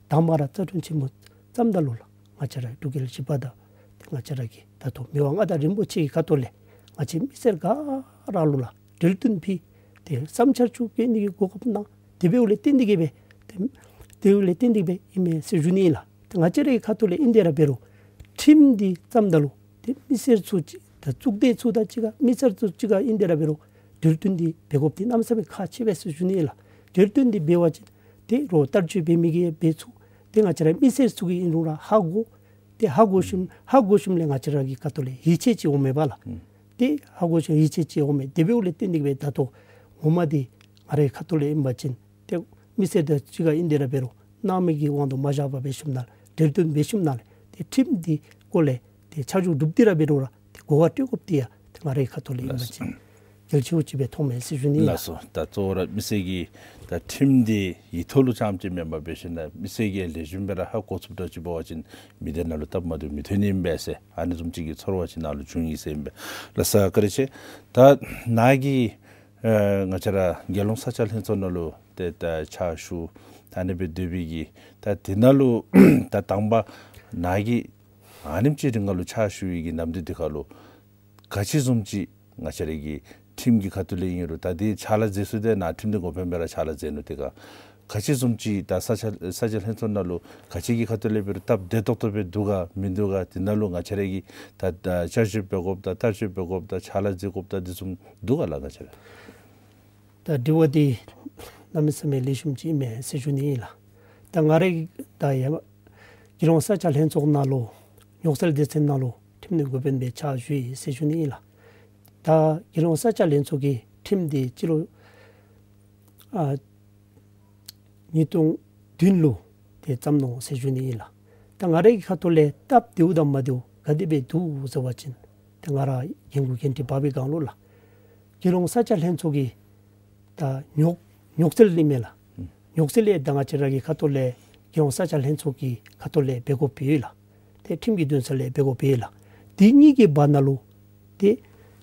དང་པ་ར་རྩ་ཁྲིམས་ཆེན་མོ་བརྩམ་ད་ལུ་ལགས་ང་བཅས་ར་འབྲུག་རྒྱལ་བཞི་པ་དང་ཏེ་ང་བཅས་ར་གི་ད་ལྟོ་མི་དབང་མངའ་བདག་རིན་པོ་ཆེ་གི་ཁ་ཐུག་ལས་ང་བཅས་མི་སེར་ག་ར་ལུ་ལགས་གྲོས་བསྟུན་ཕུལ་ཏེ་བསམ་འཆར་ཚུ་བཀོད་ནི་གི་གོ་སྐབས་གནང་། དེ་འབདཝ་ལས་བརྟེན་ཏེ་གི་སྦེ་ཏེ་དེ་འབདཝ་ལས་བརྟེན་ཏེ་གི་སྦེ་ཨིན་མས་ཟེར་ཞུ་ནི་ཨིན་ལགས། ཏེ་ང་བཅས་ར་གི་ཁ་ཐུག་ལས་ཨིན་དེ་ར་འབད་རུང་ཁྲིམས་འདི་བརྩམ་ད་ལུ་ཏེ་མི་སེར་ཚུ་ཅིག་ད་གཙུག་སྡེ་ཚུ་དང་གཅིག་ཁར་མི་སེར་ཚུ་གཅིག་ཁར་ཨིན་དེ་ར་འབད་རུང་གྲོས་བསྟུན་འདི་འབད་དགོཔ་འདི་གནམ་མེད་ས་མེད་ཁག་ཆེ་བས་ཟེར་ཞུ་ནི་ཨིན་ལགས། གྲོས་བསྟུན་འདི་འབད་བ་ཅིན་ཏེ་རོགས་བསྟར་སྤྱོད་འབད་མི་གིས་འབད་ཚུགས། ཏེ་ང་བཅས་ར་མི་སེར་ཚུ་གིས་ཨིན་རུང་ར་ཧ་གོ། ཏེ་ཧ་གོ་ཞིནམ་ཧ་གོ་ཞིནམ་ལས་ང་བཅས་ར་གི་ཁ་ཐུག་ལས་ཡིད་ཆེས་ཅིག་འོང་མས་པ་ལགས། ཨུམ་ཏེ་ཧ་གོ་ཞིནམ་ཡིད་ཆེས་ཅིག་འོང་མས། དེ་འབདཝ་ལས་བརྟེན་ཏེ་གི་སྦེ་ད་ལྟོ་ངོ་མ་འདི་ང་རའི་ཁ་ཐུག་ལས་ཨིན་པ་ཅིན་ཏེ་མི་སེར་དང་གཅིག་ཁར་ཨིན་དེ་ར་འབད་རུང་སྣང་མེད་ཀྱི་དབང་དུ་མ་བཞག་པར་འབད་ཞིནམ་ལས་གྲོས་བསྟུན་འབད་ཞིནམ་ལས་ཏེ་ཁྲིམས་འདི་སྐོར་ལས་ཏེ་ཆ་འཇོག་གྲུབ་སྟེ་ར་འབད་རུང་ར་ཏེ་གོ་བ་སྤྲོད་དགོཔ་འདི་ཡང་ཏེ་ང་རའི་ཁ་ཐུག་ལས་ཨིན་པ་ཅིན་གལ་ཆེཝ་ཅིག་སྦེ་མཐོང་མས་ཟེར་ཞུ་ནི་ཨིན་ལགས། ལགས་སོ། ད་གཙོ་བོ་ར་མི་སེར་གྱི་ད་ཁྲིམས་འདི་ཡིག་ཐོག་ལུ་རྐྱངམ་ཅིག་མེན་པར་འབད་ཞིནམ་ལས་མི་སེར་གྱིས་ལེགས་ཤོམ་སྦེ་ར་ཧ་གོ་ཚུགསཔ་འདྲཝ་ཅིག་འབད་བ་ཅིན་མི་སྡེ་ནང་ལུ་སྟབས་མ་བདེཝ་མི་ཐོན་ནི་ཨིན་པས་ཟེར་ཨ་ནི་བཟུམ་ཅིག་གི་ཚོར་བ་ཅིག་ནཱ་ལུ་བྱུང་ཡི་ཟེར་ཨིན་པས། ལགས་སོ་བཀའ་དྲིན་ཆེ། ད་ནཱ་གིས་ཨེ་ང་བཅས་ར་རྒྱལ་ཡོངས་ས་ཆ་ལྷན་ཚོགས་ནང་ལུ་ཏེ་ད་ཕྱག་ཞུ་ད་ཨ་ནི་སྦེ་སྡོད་པའི་གི་ད་དེ་ནང་ལུ་ད་དང་པ་ནཱ་གིས་ཨ་ནེམ་ཅིག་རིང་ལུ་ཕྱག་ཞུ་བའི་གི་ནམ་དུས་འདི་ཁར་ལུ་ག་ཅི་བཟུམ་ཅིག་ང་བཅས་ར་གི་ཁྲིམས་ཀྱི་ཁ་ཐུག་ལས་ཨིན་རུང་ད་འདི་ཕྱག་ལཱ་མཛད་ས་འདི་ནཱ་ཁྲིམས་དོན་འགོ་དཔོན་སྦེ་ར་ཕྱག་ལཱ་མཛད་ནུག། དེ་ཁར་ག་ཅི་བཟུམ་ཅིག་ད་ས་ཆ་ས་ཆ་ལྷན་ཚོགས་ནང་ལུ་ག་ཅི་གི་ཁ་ཐུག་ལས་འབད་རུང་སྟབས་བདེ་ཏོག་ཏོ་སྦེ་འདུག་ག་མིན་འདུག་ག། དེ་ནང་ལུ་ང་བཅས་ར་གིས་ད་ད་བསྐྱར་ཞིབ་འབད་དགོཔ་དང་བསྟར་སྤྱོད་འབད་དགོཔ་དང་ཕྱག་ལཱ་མཛད་དགོཔ་དང་དེ་བཟུམ་འདུག་ག་ལགས་ང་བཅས་ར། ད་དྲི་བ་འདི་གནམ་མེད་ས་མེད་ལེགས་ཤོམ་ཅིག་ཨིན་མས་ཟེར་ཞུ་ནི་ཨིན་ལགས། ད་ང་ར་གིས་ད་ཡ་རྒྱལ་ཡོངས་ས་ཆ་ལྷན་ཚོགས་ནང་ལུ་ཉོག་སེལ་སྡེ་ཚན་ནང་ལུ་ཁྲིམས་དོན་འགོ་དཔོན་སྦེ་ཕྱག་ཞུ་ཡི་ཟེར་ཞུ་ནི་ཨིན་ལགས། ད་རྒྱལ་ཡོངས་ས་ཆ་ལྷན་ཚོགས་ཀྱི་ཁྲིམས་འདི་སྤྱི་ལོ་ཨ་ཉིས་སྟོང་བདུན་ལུ་ཏེ་བརྩམས་ནུག་ཟེར་ཞུ་ནི་ཨིན་ལགས། ད་ང་རའི་ཁ་ཐུག་ལས་སྟབས་བདེཝ་དང་མ་བདེཝ་ག་དེ་སྦེ་འདུག་ཟེར་བ་ཅིན་ཏེ་ང་ར་འགན་ཁུར་འགན་འཁྲི་འབག་པའི་སྒང་ལུ་ལགས། རྒྱལ་ཡོངས་ས་ཆ་ལྷན་ཚོགས་ཀྱི་ད་ཉོག་ཉོག་སེལ་ཨིན་མས་ལགས། ཉོག་སེལ་ལས་ད་ང་བཅས་ར་གི་ཁ་ཐུག་ལས་རྒྱལ་ཡོངས་ས་ཆ་ལྷན་ཚོགས་ཀྱི་ཁ་ཐུག་ལས་འབད་དགོཔ་ཡོད་ལགས། ཏེ་ཁྲིམས་ཀྱི་འདུན་ས་ལས་འབད་དགོཔ་ཡོད་ལགས། དེ་གཉིས་ཀྱི་བར་ན་ལུ་ཏེ་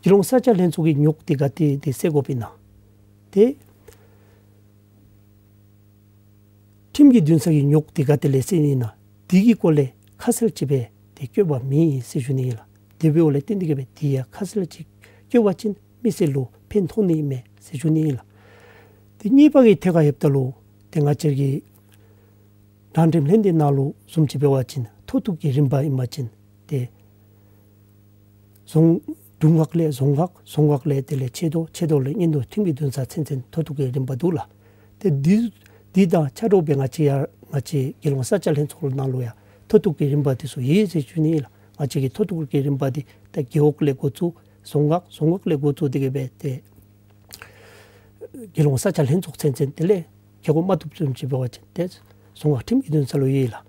རྒྱལ་ཡོངས་ས་ཆ་ལྷན་ཚོགས་ཀྱི་ཉོག་འདི་ག་ཏེ་ཏེ་སེལ་དགོཔ་ཨིན་ན། ཏེ་ཁྲིམས་ཀྱི་འདུན་ས་གི་ཉོག་འདི་ག་ཏེ་ལས་སེལ་ནི་ཨིན་ན། དེ་གི་སྐོར་ལས་ཁ་གསལ་ཅིག་སྦེ་ཏེ་བཀོད་པ་མེད་ཟེར་ཞུ་ནི་ཨིན་ལགས། དེ་འབདཝ་ལས་བརྟེན་ཏེ་གི་སྦེ་དེ་ཡང་ཁ་གསལ་ཅིག་བཀོད་པ་ཅིན་མི་སེར་ལུ་ཕན་ཐོགས་ནི་ཨིན་མས་ཟེར་ཞུ་ནི་ཨིན་ལགས། ཏེ་གཉིས་པ་གི་ཐད་ཁར་ཡོདཔ་ད་ལུ་ཏེ་ང་བཅས་ཀྱི་དྲང་ཁྲིམས་ལྷན་སྡེ་ནང་ལུ་བཟུམ་ཅིག་འབད་བ་ཅིན་མཐོ་གཏུགས་ཀྱི་རིམ་པ་ཨིན་པ་ཅིན་ཏེ་ རྫོང་། འབྲུག་སྔགས་ལས་རྫོང་སྔགས། རྫོང་སྔགས་ལས་དེ་ལས་ཆད་མདོ། ཆད་མདོ་ལས་གཉན་མདོ། ཁྲིམས་ཀྱི་འདུན་ས་ཚུན་ཚོད་མཐོ་གཏུགས་ཀྱི་རིམ་པ་འདུག་ལགས། ཏེ་འདི་འདི་དང་ཆ་འདྲཝ་སྦེ་ང་བཅས་ཡར་ང་བཅས་དགེ་སློང་ས་སྐྱ་ལྷན་ཚོགས་ནང་ལུ་ཡང་མཐོ་གཏུགས་ཀྱི་རིམ་པ་འདི་ཚུ་ཡོད་ཟེར་ཞུ་ནི་ལགས། ང་བཅས་ཀྱི་མཐོ་གཏུགས་ཀྱི་རིམ་པ་འདི་ད་རྒེད་འོག་ལས་འགོ་བཙུགས། རྫོང་སྔགས། རྫོང་སྔགས་ལས་འགོ་བཙུགས་ཏེ་གི་སྦེ་ཏེ་དགེ་སློང་ས་སྐྱ་ལྷན་ཚོགས་ཚུན་ཚོད་དེ་ལས་རྒེད་འོག་མ་ཐུབ་ཙམ་ཅིག་འབད་བ་ཅིན་ཏེ་རྫོང་སྔགས་ཁྲིམས་ཀྱི་འདུན་ས་ལུ་ཡོད་ལགས།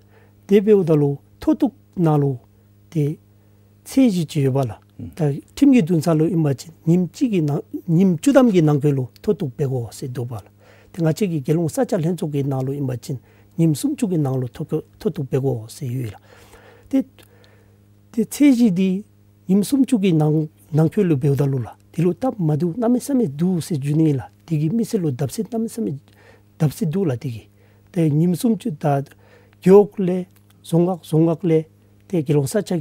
དེ་འབདཝ་ད་ལུ་མཐོ་གཏུགས་ནང་ལུ་ཏེ་ཚད་གཞི་ཅིག་ཡོད་པ་ལགས། ཨུམ། ད་ཁྲིམས་ཀྱི་འདུན་ས་ལུ་ཨིན་པ་ཅིན་ཉིནམ་གཅིག་གི་ནང་ཉིནམ་བཅུ་ཐམ་གྱི་ནང་འཁོད་ལུ་མཐོ་གཏུགས་འབད་དགོ་ཟེར་འདུག་པ་ལགས། ཏེ་ང་བཅས་ཀྱི་དགེ་སློང་ས་སྐྱ་ལྷན་ཚོགས་ཀྱི་ནང་ལུ་ཨིན་པ་ཅིན་ཉིནམ་སུམ་ཅུ་གི་ནང་ལུ་མཐོ་གཏུགས་མཐོ་གཏུགས་འབད་དགོ་ཟེར་ཡོད་ལགས། ཏེ་ཏེ་ཚད་གཞི་འདི་ཉིནམ་སུམ་ཅུ་གི་ནང་ནང་འཁོད་ལུ་འབདཝ་ད་ལུ་ལགས། དེ་ལུ་སྟབས་མ་བདེཝ་གནམ་མེད་ས་མེད་འདུག་ཟེར་ཞུ་ནི་ལགས། དེ་གིས་མི་སེར་ལུ་བརྡབ་གསིག་གནམ་མེད་ས་མེད་བརྡབ་གསིག་འདུག་ལགས། དེ་གིས་ཏེ་ཉིནམ་སུམ་ཅུ་ད་རྒེད་འོག་ལས་རྫོང་སྔགས། རྫོང་སྔགས་ལས་ཏེ་དགེ་སློང་ས་སྐྱ་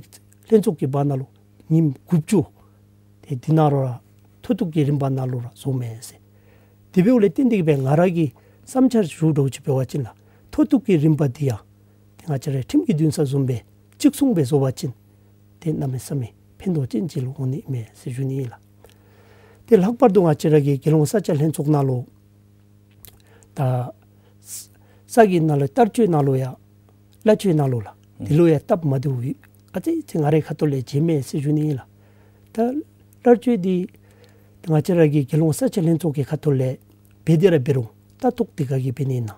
ལྷན་ཚོགས་ཀྱི་བར་ན་ལུ་ཉིནམ་དགུ་བཅུ་ཏེ་འདི་ནང་ལུ་ར་མཐོ་གཏུགས་ཀྱི་རིམ་པ་ནང་ལུ་ར་བཟོཝ་མས་ཟེར། དེ་འབདཝ་ལས་བརྟེན་ཏེ་གི་སྦེ་ང་ར་གི་བསམ་འཆར་ཞུ་འདྲཝ་ཅིག་འབད་བ་ཅིན་ལགས། མཐོ་གཏུགས་ཀྱི་རིམ་པ་འདི་ཡང་ཏེ་ང་བཅས་ར་ཁྲིམས་ཀྱི་འདུན་ས་བཟུམ་སྦེ་གཅིག་མཚུངས་སྦེ་བཟོ་བ་ཅིན་ཏེ་གནམ་མེད་ས་མེད་ཕན་ཐོགས་ཅན་ཅིག་ལུ་འོང་ནི་ཨིན་མས་ཟེར་ཞུ་ནི་ཨིན་ལགས། ཏེ་ལྷག་པར་དུ་ང་བཅས་ར་གི་དགེ་སློང་ས་སྐྱ་ལྷན་ཚོགས་ནང་ལུ་ད་ས་ས་གི་ནང་ལུ་བསྟར་སྤྱོད་ནང་ལུ་ཡང་བླ་སྤྱོད་ནང་ལུ་ལགས། ཨུམ། དེ་ལུ་ཡང་སྟབས་མ་བདེཝ་ཨ་ཙི་ཅིག་ང་རའི་ཁ་ཐུག་ལས་མཇལ་མས་ཟེར་ཞུ་ནི་ཨིན་ལགས། ད་བླ་སྤྱོད་འདི་ད་ང་བཅས་ར་གི་དགེ་སློང་ས་སྐྱ་ལྷན་ཚོགས་ཀྱི་ཁ་ཐུག་ལས་འབད་དེ་ར་འབད་རུང་ལྟ་རྟོག་འདི་ག་གིས་འབད་ནི་ཨིན་ན།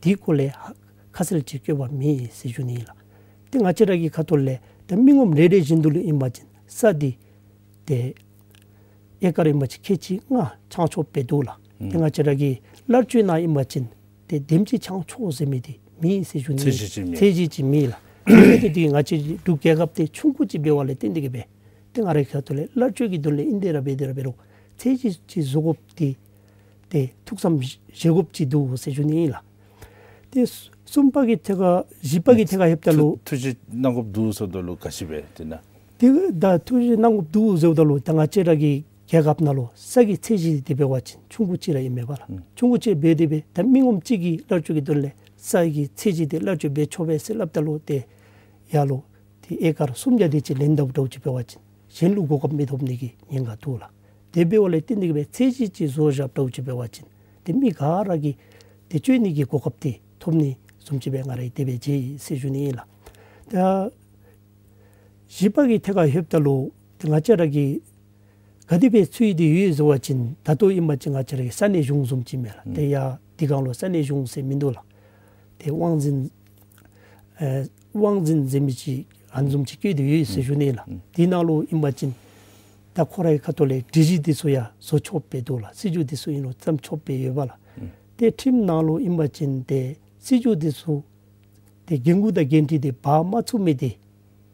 དེའི་སྐོར་ལས་ཧ་ཁ་གསལ་ཅིག་བཀོད་པ་མེད་ཟེར་ཞུ་ནི་ཨིན་ལགས། ཏེ་ང་བཅས་ར་གི་ཁ་ཐུག་ལས་ད་མི་ངོམ་རེ་རེ་བཞིན་དུ་ལུ་ཨིན་པ་ཅིན་ས་འདི་ཏེ་ཨེ་ཀར་ཨིན་པ་ཅིན་ཁལ་གཅིག་ལྔ་ཆགས་ཆོགཔ་སྦེ་འདུག་ལགས། ཨུམ། ཏེ་ང་བཅས་ར་གི་བླ་སྤྱོད་ནང་ཨིན་པ་ཅིན་ཏེ་དེམ་ཅིག་ཆགས་ཆོག་ཟེར་མི་འདི་མེད་ཟེར་ཞུ་ནི། ཚད་གཞི་ཅིག་མེད། ཚད་གཞི་ཅིག་མེད་ལགས། དེ་འབད་དེ་ང་བཅས་འབྲུག་རྒྱལ་ཁབ་འདི་ཆུང་ཀུ་ཅིག་འབདཝ་ལས་བརྟེན་ཏེ་གི་སྦེ་ཏེ་ང་རའི་ཁ་ཐུག་ལས་བླ་སྤྱོད་ཀྱི་དོན་ལས་ཨིན་དེ་ར་འབད་དེ་ར་འབད་རུང་ཚད་གཞི་ཅིག་བཟོ་དགོཔ་འདི་ཏེ་ཐུགས་བསམ་བཞེས་དགོཔ་ཅིག་འདུག་ཟེར་ཞུ་ནི་ཨིན་ལགས། ཏེ་གསུམ་པ་གི་ཐད་ཁར་བཞི་པ་གི་ཐད་ཁར་ལྷོདཔ་ད་ལུ་ཐུགས་བཞེད་གནང་དགོཔ་འདུག་ཟེརཝ་ད་ལུ་ག་ཅི་སྦེ་དེ་ན། དེ་ད་ཐུགས་བཞེད་གནང་དགོཔ་འདུག་ཟེརཝ་ད་ལུ་ད་ང་བཅས་ར་གི་རྒྱལ་ཁབ་ནང་ལུ་ས་གི་ཚད་གཞི་འདི་འབད་བ་ཅིན་ཆུང་ཀུ་ཅིག་ར་ཨིན་མས་པ་ལགས། ཨུམ། ཆུང་ཀུ་ཅིག་འབད་དེ་སྦེ་ད་མི་ངོམ་གཅིག་གིས་བླ་སྤྱོད་ཀྱི་དོན་ལས་ས་གི་ཚད་གཞི་འདི་བླ་སྤྱོད་འབད་ཆོག་པས་ཟེར་སླབ་ད་ལུ་ཏེ་ཡར་ལུ་ཏེ་ཨེ་ཀར་སུམ་བརྒྱ་དེ་ཅིག་ལེན་ད་འདྲཝ་ཅིག་འབད་བ་ཅིན་གཞན་ལུ་གོ་སྐབས་མི་ཐོབ་ནི་གི་ཉེན་ཁ་འདུག་ལགས། དེ་འབདཝ་ལས་བརྟེན་ཏེ་གི་སྦེ་ཚད་གཞི་ཅིག་བཟོ་བཞགཔ་འདྲཝ་ཅིག་འབད་བ་ཅིན་ཏེ་མི་ག་ར་གིས་ཏེ་སྤྱོད་ནི་གི་གོ་སྐབས་འདི་ཐོབ་ནི་བཟུམ་ཅིག་སྦེ་ང་ར་གིས་དེ་སྦེ་མཇལ་ཡི་ཟེར་ཞུ་ནི་ཨིན་ལགས། ད་བཞི་པ་གི་ཐད་ཁར་ལྷོདཔ་ད་ལུ་ཏེ་ང་བཅས་ར་གི་ག་དེ་སྦེ་ཚུད་དེ་ཡོད་ཟེར་བ་ཅིན་ད་ལྟོ་ཨིན་པ་ཅིན་ང་བཅས་ར་གི་ས་གནས་གཞུང་བཟུམ་ཅིག་མས་ལགས། ཨུམ། ཏེ་ཡར་དེ་སྒང་ལུ་ས་གནས་གཞུང་ཟེར་མིན་འདུག་ལགས། ཏེ་དབང་འཛིན་ཨེ་དབང་འཛིན་ཟེར་མི་ཅིག་ཨ་ནི་བཟུམ་ཅིག་བཀོད་དེ་ཡོད་ཟེར་ཞུ་ནི་ལགས། ཨུམ། དེ་ནང་ལུ་ཨིན་པ་ཅིན་ད་ཁོ་རའི་ཁ་ཐུག་ལས་སྒྲིག་གཞི་འདི་ཚུ་ཡང་བཟོ་ཆོགཔ་སྦེ་འདུག་ལགས། སྲིད་བྱུས་འདི་ཚུ་ཨིན་རུང་བརྩམ་ཆོགཔ་སྦེ་ཡོད་པ་ལགས། ཨུམ། ཏེ་ཁྲིམས་ནང་ལུ་ཨིན་པ་ཅིན་ཏེ་སྲིད་བྱུས་འདི་ཚུ་ཏེ་འགན་ཁུར་དང་འགན་འཁྲི་འདི་འབག་མ་ཚུགས་མི་འདི་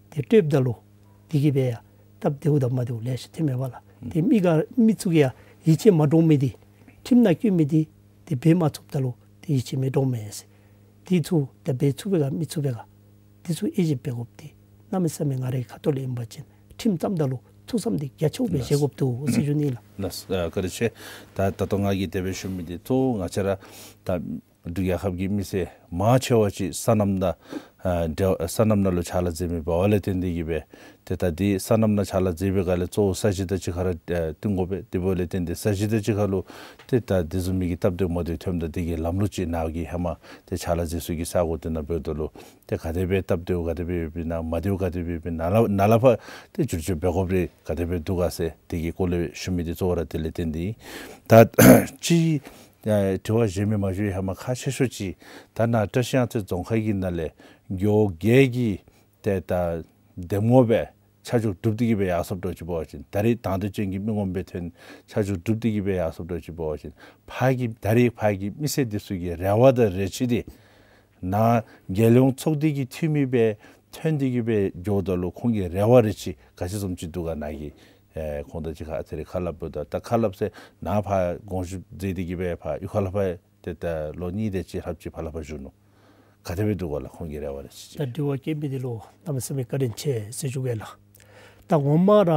ཏེ་སྤྲོདཔ་ད་ལུ་དེ་གིས་སྦེ་ཡང་སྟབས་བདེཝ་དང་མ་བདེཝ་ལེ་ཤ་ཐོནམ་མས་པ་ལགས། ཨུམ། ཏེ་མི་ག་མི་ཚུ་གིས་ཡང་ཡིད་ཆེས་མ་འདྲོངས་མི་འདི་ཁྲིམས་ནང་བཀོད་མི་འདི་ཏེ་འབད་མ་ཚུགསཔ་ད་ལུ་ཏེ་ཡིད་ཆེས་མི་འདྲོངམ་མས་ཟེར། དེ་ཚུ་ད་འབད་ཚུགས་པས་ག་མི་ཚུགས་པས་ག་དེ་ཚུ་དབྱེ་ཞིབ་འབད་དགོཔ་འདི་གནམ་མེད་ས་མེད་ང་རའི་ཁ་ཐུག་ལས་ཨིན་པ་ཅིན་ཁྲིམས་བརྩམ་ད་ལུ་ཐུགས་བསམ་འདི་རྒྱ་ཆེཝ་སྦེ་བཞེས་དགོཔ་འདུག་ཟེར་ཞུ་ནི་ལགས། ལགས་སོ། ཨ་བཀའ་དྲིན་ཆེ། ད་ད་ལྟོ་ང་གིས་དེ་སྦེ་ཞུ་མི་འདི་གཙོ་བོ་ང་བཅས་ར་ད་འབྲུག་རྒྱལ་ཁབ་ཀྱི་མི་སེར་མང་ཆེ་བ་ཅིག་སོ་ནམ་ནང་ཨ་འབྲེལ་སོ་ནམ་ནང་ལུ་ཕྱག་ལཱ་མཛད་མི་འབདཝ་ལས་བརྟེན་ཏེ་གི་སྦེ་ཏེ་ད་འདི་སོ་ནམ་ནང་ཕྱག་ལཱ་མཛད་པའི་སྒང་ལས་གཙོ་བོ་ས་གཞི་དང་གཅིག་ཁར་ཨ་བསྟུན་དགོ་པས། དེ་འབདཝ་ལས་བརྟེན་ཏེ་ས་གཞི་དང་གཅིག་ཁར་ལུ་ཏེ་ད་དེ་བཟུམ་མའི་གི་སྟབས་བདེཝ་མ་བདེཝ་ཐོནམ་ད་དེ་གི་ལམ་ལུགས་ཅིག་ནཱ་གི་ཧེ་མ་ཏེ་ཕྱག་ལཱ་མཛད་ས་གི་ས་གོ་དེ་ནང་འབདཝ་ད་ལུ་ཏེ་ག་དེ་སྦེ་སྟབས་བདེཝ་ག་དེ་སྦེ་ཡོདཔ་ཨིན་ན་མ་བདེཝ་ག་དེ་སྦེ་ཡོདཔ་ཨིན་ན་ནཱ་ལས་ནཱ་ལས་ཕར་ཏེ་བསྒྱུར་བཅོས་འབད་དགོཔ་རེ་ག་དེ་སྦེ་འདུག་ག་ཟེར་དེ་གི་སྐོར་ལས་ཞུ་མི་འདི་གཙོ་བོ་ར་དེ་ལས་བརྟེན་ཏེ་ཨིན། ད་ཅི་ཨ་དྲི་བ་གཞན་མི་མ་ཞུ་ཧེ་མ་ཁག་ཆེ་ཤོས་ཅིག་ད་ནཱ་བཀྲིས་གཡང་རྩེ་རྫོང་ཁག་གི་ནང་ལས་རྒེད་འོག་བརྒྱད་ཀྱི་ཏེ་ད་འདེམས་ངོ་སྦེ་ཆ་འཇོག་གྲུབ་སྟེ་གི་སྦེ་ཡར་སོངམ་འདྲཝ་ཅིག་འབད་བ་ཅིན་ད་རེས་དང་འདོད་ཅན་གྱི་མི་ངོམ་སྦེ་ཐོན་ཆ་འཇོག་གྲུབ་སྟེ་གི་སྦེ་ཡར་སོངམ་འདྲཝ་ཅིག་འབད་བ་ཅིན་ཕར་གྱི་ད་རེས་ཕར་གྱི་མི་སེར་འདི་ཚུ་གི་རེ་བ་དང་རེ་ཆེ་འདི་ནཱ་རྒྱལ་ཡོངས་ཚོགས་སྡེ་གི་འཐུས་མི་སྦེ་ཐོན་ཏེ་གི་སྦེ་འགྱོཝ་ད་ལུ་ཁོང་གི་རེ་བ་རེ་ཆེ་ག་ཅི་བཟུམ་ཅིག་འདུག་ག་ནཱ་གིས་ཨེ་ཁོང་དང་གཅིག་ཁར་ཨ་ཙི་རེ་ཁ་སླབ་འབདཝ་ད་ད་ཁ་སླབ་ཟེར་ནཱ་ཕར་དགོངས་ཞུ་མཛད་དེ་གི་སྦེ་ཕར་གཡུས་ཁ་ལས་ཕར་ཏེ་ད་ལོ་གཉིས་དེ་ཅིག་ལྷགཔ་ཅིག་ཕར་ལས་ཕར་བཞུགས་ནུག། ག་དེ་སྦེ་འདུག་ག་ལགས་ཁོང་གི་རེ་བ་རེ་ཆེ་ཅིག། ད་དྲི་བ་བཀོད་མི་འདི་ལུ་གནམ་མེད་ས་མེད་བཀའ་དྲིན་ཆེ་ཟེར་ཞུ་གེ་ལགས། ད་ངོ་མ་ར་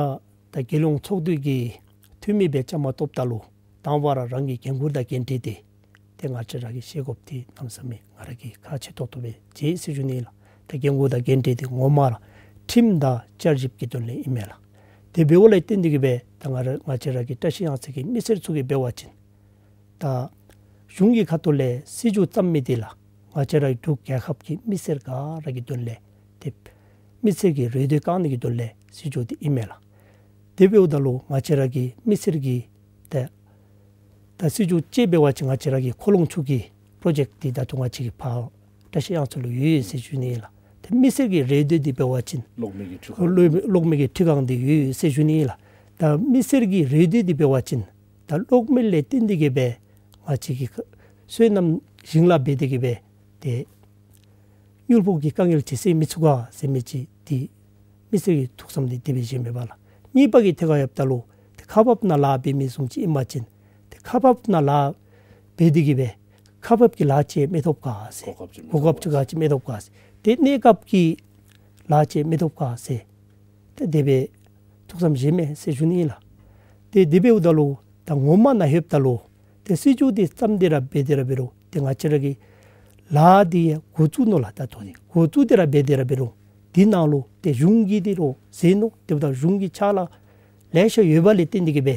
ད་རྒྱལ་ཡོངས་ཚོགས་འདུ་གི་འཐུས་མི་སྦེ་བཅའ་མར་གཏོགསཔ་ད་ལུ་དང་པ་ར་རང་གི་འགན་ཁུར་དང་འགན་འཁྲི་འདི་ཏེ་ང་བཅས་ར་གིས་ཤེས་དགོཔ་འདི་གནམ་མེད་ས་མེད་ང་ར་གིས་ཁག་ཆེ་ཏོག་ཏོ་སྦེ་མཇལ་ཡི་ཟེར་ཞུ་ནི་ལགས། ད་འགན་ཁུར་དང་འགན་འཁྲི་འདི་ངོ་མ་ར་ཁྲིམས་དང་བསྐྱར་ཞིབ་ཀྱི་དོན་ལས་ཨིན་མས་ལགས། དེ་འབདཝ་ལས་བརྟེན་ཏེ་གི་སྦེ་ད་ང་ར་ང་བཅས་ར་གི་བཀྲ་ཤིས་གཡང་རྩེ་གི་མི་སེར་ཚུ་གིས་འབད་བ་ཅིན་ད་གཞུང་གི་ཁ་ཐུག་ལས་སྲིད་བྱུས་བརྩམ་མི་འདི་ལགས་ང་བཅས་ར་འབྲུག་རྒྱལ་ཁབ་ཀྱི་མི་སེར་ག་ར་གི་དོན་ལས་ཏེ་མི་སེར་གྱི་རེ་འདོད་བསྐང་ནི་གི་དོན་ལས་སྲིད་བྱུས་འདི་ཨིན་མས་ལགས། དེ་འབདཝ་ད་ལུ་ང་བཅས་ར་གི་མི་སེར་གྱི་ཏེ་ད་སྲིད་བྱུས་ཅིག་འབད་བ་ཅིན་ང་བཅས་ར་གི་ཁོ་ལོང་ཆུ་གི་པྲོ་ཇེཀཊ་འདི་ད་ལྟོ་ང་བཅས་ཀྱི་ཕར་བཀྲ་ཤིས་གཡང་རྩེ་ལུ་ཡོད་ཟེར་ཞུ་ནི་ཨིན་ལགས། ཏེ་མི་སེར་གྱི་རེ་འདོད་འདི་འབད་བ་ཅིན་གློག་མེ་གི་འཕྲུལ་ཁང་གློག་མེ་གློག་མེ་གི་འཕྲུལ་ཁང་འདི་ཡོད་ཟེར་ཞུ་ནི་ཨིན་ལགས། ད་མི་སེར་གྱི་རེ་འདོད་འདི་འབད་བ་ཅིན་ད་གློག་མེ་ལས་བརྟེན་ཏེ་གི་སྦེ་ང་བཅས་ཀྱི་སོ་ནམ་ཞིང་ལཱ་འབད་དེ་གི་སྦེ་ཏེ་མྱུར་པོ་གི་དཀའ་ངལ་ཅིག་སེལ་མི་ཚུགས་ག་ཟེར་མི་ཅིག་འདི་མི་སེར་གྱི་ཐུགས་བསམ་འདི་དེ་སྦེ་བཞེས་མས་པ་ལགས། གཉིས་པ་གི་ཐད་ཁར་ཡོདཔ་ད་ལུ་ཏེ་ཁག་འབག་ནང་ལཱ་འབད་མི་བཟུམ་ཅིག་ཨིན་པ་ཅིན་ཏེ་ཁག་འབག་ནང་ལཱ་འབད་དེ་གི་སྦེ་ཁག་འབག་གི་ལཱ་ཅིག་མི་ཐོབ་ག་ཟེར། གོ་སྐབས་ཅིག་མི་གོ་སྐབས་ཅིག་ག་ཅིག་མི་ཐོབ་ག་ཟེར། ཏེ་གནས་སྐབས་ཀྱི་ལཱ་ཅིག་མི་ཐོབ་ག་ཟེར། ཏེ་དེ་སྦེ་ཐུགས་བསམ་བཞེས་མས་ཟེར་ཞུ་ནི་ཨིན་ལགས། ཏེ་དེ་འབདཝ་ད་ལུ་ད་ངོ་མ་ནང་ལྷོདཔ་ད་ལུ་ཏེ་སྲིད་བྱུས་འདི་བརྩམས་ཏེ་ར་འབད་དེ་ར་འབད་རུང་ཏེ་ང་བཅས་ར་གི་ལཱ་འདི་འགོ་བཙུགས་ནུག་ལགས། ད་ལྟོ་ནི་འགོ་བཙུགས་ཏེ་ར་འབད་དེ་ར་འབད་རུང་འདི་ནང་ལུ་ཏེ་གཞུང་གིས་འདི་རུང་ཟེར་ནུག། དེ་འབདཝ་ད་གཞུང་གི་ཕྱག་ལཱ་ལེ་ཤ་ཡོད་པ་ལས་བརྟེན་ཏེ་གི་སྦེ་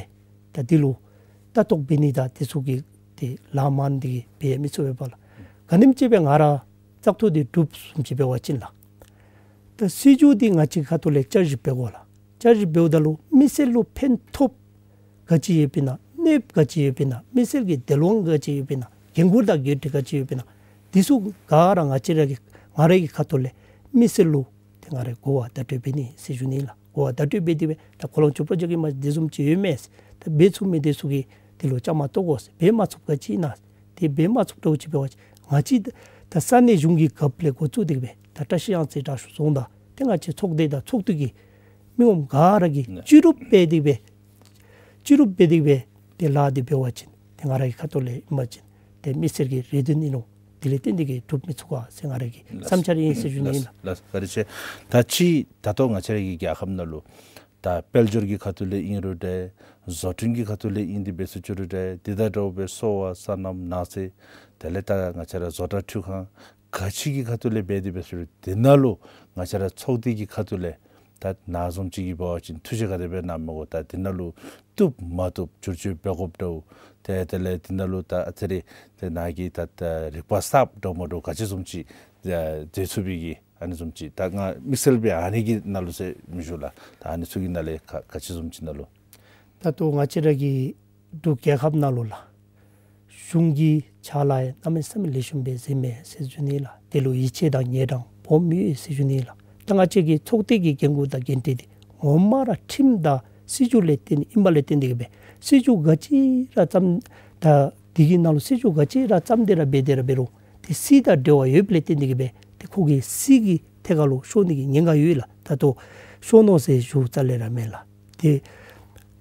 ད་འདི་ལུ་ལྟ་རྟོག་འབད་ནི་དང་དེ་ཚུ་གི་ཏེ་ལཱ་མང་འདི་གིས་འབད་མི་ཚུགས་པས་པ་ལགས། ག་ནི་ཅིག་སྦེ་ང་ར་བཙག་འཐུ་འདི་གྲུབ་བཟུམ་ཅིག་འབད་བ་ཅིན་ལགས། ད་སྲིད་བྱུས་འདི་ང་བཅས་ཁ་ཐུག་ལས་བསྐྱར་ཞིབ་འབད་དགོ་ལགས། བསྐྱར་ཞིབ་འབདཝ་ད་ལུ་མི་སེར་ལུ་ཕན་ཐོགས་ག་ཅི་ཡོདཔ་ཨིན་ན་གནོདཔ་ག་ཅི་ཡོདཔ་ཨིན་ན་མི་སེར་གྱི་དལ་བ་ག་ཅི་ཡོདཔ་ཨིན་ན་འགན་ཁུར་དང་འགན་འཁྲི་ག་ཅི་ཡོདཔ་ཨིན་ན་འདི་ཚུ་ག་ར་ང་བཅས་ར་གི་ང་རའི་གི་ཁ་ཐུག་ལས་མི་སེར་ལུ་ཏེ་ང་ར་གིས་གོ་བ་བརྡ་སྤྲོད་འབད་ནི་ཟེར་ཞུ་ནི་ཨིན་ལགས། གོ་བ་བརྡ་སྤྲོད་འབད་དེ་སྦེ་ད་ཁོ་ལོང་ཆུ་པྲོ་ཇེཀཊ་ཨིན་མས་འདི་བཟུམ་ཅིག་ཡོད་མས་ཟེར། ད་འབད་ཚུགས་མི་འདི་ཚུ་གིས་འདི་ལུ་བཅའ་མར་གཏོགས་དགོ་ཟེར། འབད་མ་ཚུགསཔ་ག་ཅི་ཨིན་ན་ཏེ་འབད་མ་ཚུགསཔ་འདྲཝ་ཅིག་འབད་བ་ཅིན་ང་བཅས་ད་ས་གནས་གཞུང་གི་རྒཔོ་ལས་འགོ་བཙུགས་ཏེ་གི་སྦེ་ད་བཀྲ་ཤིས་གཡང་རྩེ་དྲག་ཤོས་རྫོང་དང་ཏེ་ང་བཅས་ཚོགས་སྡེ་དང་ཚོགས་འཐུས་ཀྱི་མི་ངོམ་ག་ར་གིས་ནི་སྤྱི་རུབ་འབད་དེ་སྦེ་སྤྱི་རུབ་འབད་དེ་སྦེ་ཏེ་ལཱ་འདི་འབད་བ་ཅིན་ཏེ་ང་ར་གི་ཁ་ཐུག་ལས་ཨིན་པ་ཅིན་ཏེ་མི་སེར་གྱི་རེ་འདུན་ཨིན་རུང་དེ་ལས་བརྟེན་ཏེ་གི་གྲུབ་མི་ཚུགས་ག་ཟེར་ང་ར་གི་ལགས། བསམ་འཆར་ཨིན་ཟེར་ཞུ་ནི་ཨིན་ལགས། ལགས། བཀའ་དྲིན་ཆེ། ད་ཅི་ད་ལྟོ་ང་བཅས་ར་གི་རྒྱལ་ཁབ་ནང་ལུ་ད་དཔལ་འབྱོར་གྱི་ཁ་ཐུག་ལས་ཨིན་རུང་འདྲ་བཟོ་སྐྲུན་གྱི་ཁ་ཐུག་ལས་ཨིན་ཏེ་འབད་ཟེར་ཞུ་རུང་འདྲ་འདི་དང་འདྲཝ་སྦེ་གསོ་བ་སོ་ནམ་ནགས་ཚལ་དེ་ལས་ད་ང་བཅས་ར་བཟོ་གྲྭ་འཕྲུལ་ཁང་ག་ཅི་གི་ཁ་ཐུག་ལས་འབད་དེ་འབད་ཟེར་ཞུ་རུང་འདི་ནང་ལུ་ང་བཅས་ར་ཚོགས་སྡེ་གི་ཁ་ཐུག་ལས་ད་ནཱ་བཟུམ་ཅིག་གིས་འབད་བ་ཅིན་ཐུགས་བཞེད་ག་དེ་སྦེ་གནང་མི་དགོ། ད་འདི་ནང་ལུ་བཏུབ་མ་བཏུབ་བསྒྱུར་བཅོས་འབད་དགོཔ་འདྲཝ་ཏེ་དེ་ལས་འདི་ནང་ལུ་ད་ཨ་ཙི་རེ་ཏེ་ནཱ་གི་ད་ད་རིག་པ་གསརཔ་འདྲཝ་མ་འདྲཝ་ག་ཅི་བཟུམ་ཅིག་མཛད་ཚུགས་པའི་གི་ཨ་ནི་བཟུམ་ཅིག་ད་ང་དམིགས་བསལ་སྦེ་ཨ་ནི་གི་ནང་ལུ་ཟེར་མི་ཞུ་ལགས། ད་ཨ་ནི་ཚུ་གི་ནང་ལས་ག་ག་ཅི་བཟུམ་ཅིག་ནང་ལུ། ད་ལྟོ་ང་བཅས་ར་གི་འབྲུག་རྒྱལ་ཁབ་ནང་ལུ་ལགས་གཞུང་གི་ཕྱག་ལཱ་ཡང་གནམ་མེད་ས་མེད་ལེགས་ཤོམ་སྦེ་མཛད་མས་ཟེར་ཞུ་ནི་ལགས། དེ་ལུ་ཡིད་ཆེས་དང་ཉེ་དྲང་སྦོམ་ཡོད་ཟེར་ཞུ་ནི་ལགས། ད་ང་བཅས་ཀྱི་ཚོགས་སྡེ་གི་འགན་ཁུར་དང་འགན་འཁྲི་འདི་ངོ་མ་ར་ཁྲིམས་དང་སྲིད་བྱུས་ལས་བརྟེན་ཨིན་པ་ལས་བརྟེན་ཏེ་གི་སྦེ་སྲིད་བྱུས་ག་ཅི་ར་བརྩམས་ད་འདི་གི་ནང་ལུ་སྲིད་བྱུས་ག་ཅི་ར་བརྩམས་ཏེ་ར་འབད་དེ་ར་འབད་རུང་ཏེ་སྲིད་དང་འབྲེལ་བ་ཡོདཔ་ལས་བརྟེན་ཏེ་གི་སྦེ་ཏེ་ཁོ་གིས་སྲིད་ཀྱི་ཐད་ཁར་ལུ་ཤོར་ནི་གི་ཉེན་ཁ་ཡོད་ལགས། ད་ལྟོ་ཤོར་ནུག་ཟེར་ཞུ་རྩ་ལས་ར་མེན་ལགས། ཏེ་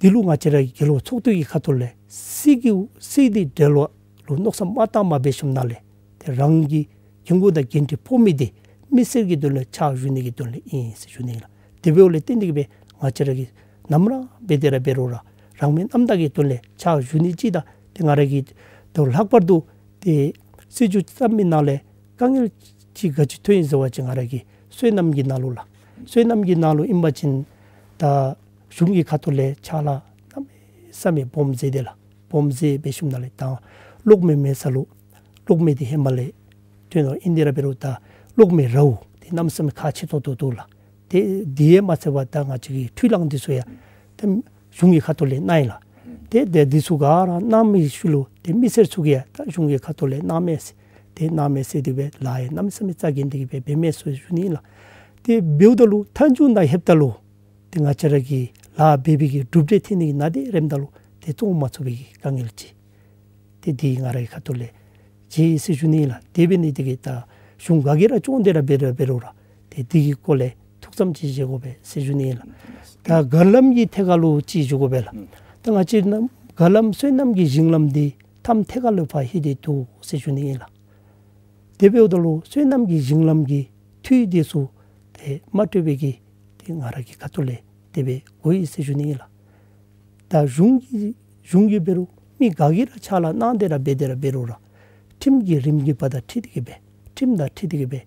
འདི་ལུ་ང་བཅས་ར་གི་རྒེད་འོག་ཚོགས་འདུ་གི་ཁ་ཐུག་ལས་སྲིད་ཀྱི་སྲིད་དེ་འབྲེལ་བ་ལུ་མནོ་བསམ་མ་བཏང་མ་འབད་ཞིནམ་ལས་ཏེ་རང་གི་འགན་ཁུར་དང་འགན་འཁྲི་ཕོག་མི་འདི་མི་སེར་གྱི་དོན་ལས་ཕྱག་ཞུ་ནི་གི་དོན་ལས་ཨིན་ཟེར་ཞུ་ནི་ལགས། དེ་འབདཝ་ལས་བརྟེན་ཏེ་གི་སྦེ་ང་བཅས་ར་གིས་ནམ་ར་འབད་དེ་ར་འབད་རུང་ར་རང་མོས་རྣམ་དག་གི་དོན་ལས་ཕྱག་ཞུ་ནི་ཅིག་དང་ཏེ་ང་ར་གི་ཏེ་ལྷག་པར་དུ་ཏེ་སྲིད་བྱུས་བརྩམ་མི་ནང་ལས་དཀའ་ངལ་ཅིག་ག་ཅི་ཐོན་ཡི་ཟེར་བ་ཅིན་ང་ར་གི་སོ་ནམ་གྱི་ནང་ལུ་ལགས། སོ་ནམ་གྱི་ནང་ལུ་ཨིན་པ་ཅིན་ད་གཞུང་གི་ཁ་ཐུག་ལས་ཕྱག་ལཱ་གནམ་མེད་ས་མེད་སྦོམ་མཛད་དེ་ལགས། སྦོམ་མཛད་འབད་ཞིནམ་ལས་ད་གློག་མེ་མེད་ས་ལུ་གློག་མེ་འདི་ཧེ་མ་ལས་ཐོན་ནུག། ཨིན་དེ་ར་འབད་རུང་ད་གློག་མེ་རཝ་འདི་གནམ་མེད་ས་མེད་ཁག་ཆེ་ཏོག་ཏོ་འདུག་ལགས། ཏེ་དེ་ཡང་མ་ཚད་པར་ད་ང་བཅས་ཀྱི་འཕྲུལ་གླང་འདི་ཚུ་ཡང་ད་གཞུང་གི་ཁ་ཐུག་ལས་གནང་ཡི་ལགས། ཏེ་དེ་འདི་ཚུ་ག་ར་གནང་མི་ཤུལ་ལུ་ཏེ་མི་སེར་ཚུ་གིས་ཡང་ད་གཞུང་གི་ཁ་ཐུག་ལས་གནང་མས་ཟེར་ཏེ་གནང་མས་ཟེར་དེ་སྦེ་ལཱ་ཡང་གནམ་མེད་ས་མེད་རྩ་འགེངས་ཏེ་གི་སྦེ་འབད་མས་ཟེར་ཞུ་ནི་ལགས། ཏེ་འབདཝ་ད་ལུ་མཐའ་མཇུག་ནང་ལྷོདཔ་ད་ལུ་ཏེ་ང་བཅས་ར་གི་ལཱ་འབད་བའི་གི་གྲུབ་འབྲས་ཐོན་ནི་གི་ནང་དེ་རནམ་ད་ལུ་ཏེ་བཙོང་མ་ཚུགས་པའི་གི་དཀའ་ངལ་ཅིག་ཏེ་འདི་ང་རའི་ཁ་ཐུག་ལས་མཇལ་ཡི་ཟེར་ཞུ་ནི་ལགས། དེ་འབད་ནི་དེ་གིས་ད་གཞུང་ག་གིས་ར་སྐྱོང་སྟེ་ར་འབད་ར་འབད་རུང་ར་ཏེ་འདི་གི་སྐོར་ལས་ཐུགས་བསམ་ཅིག་བཞེས་དགོ་པས་ཟེར་ཞུ་ནི་ལགས། ད་མགར་ལམ་གྱི་ཐད་ཁར་ལུ་ཅིག་ཞུ་དགོ་པས་ལགས། ད་ང་བཅས་ནཱ་མགར་ལམ་སོ་ནམ་གྱི་ཞིང་ལམ་འདི་མཐའམ་ཐད་ཁར་ལུ་ཕར་ལྷོད་དེ་འདུག་ཟེར་ཞུ་ནི་ཨིན་ལགས། དེ་འབདཝ་ད་ལུ་སོ་ནམ་གྱི་ཞིང་ལམ་གྱི་འཐུས་འདི་ཚུ་ཏེ་མ་སྤྲོད་པའི་གི་ཏེ་ང་ར་གི་ཁ་ཐུག་ལས་དེ་སྦེ་གོ་ཡི་ཟེར་ཞུ་ནི་ཨིན་ལགས། ད་གཞུང་གི་གཞུང་གིས་འབད་རུང་མི་ག་གིས་ར་ཕྱག་ལཱ་གནང་སྟེ་ར་འབད་དེ་ར་འབད་རུང་ར་ཁྲིམས་ཀྱི་རིམ་གྱིས་པ་དང་འཁྲིལ་ཏེ་གི་སྦེ་ཁྲིམས་དང་འཁྲིལ་ཏེ་གི་སྦེ་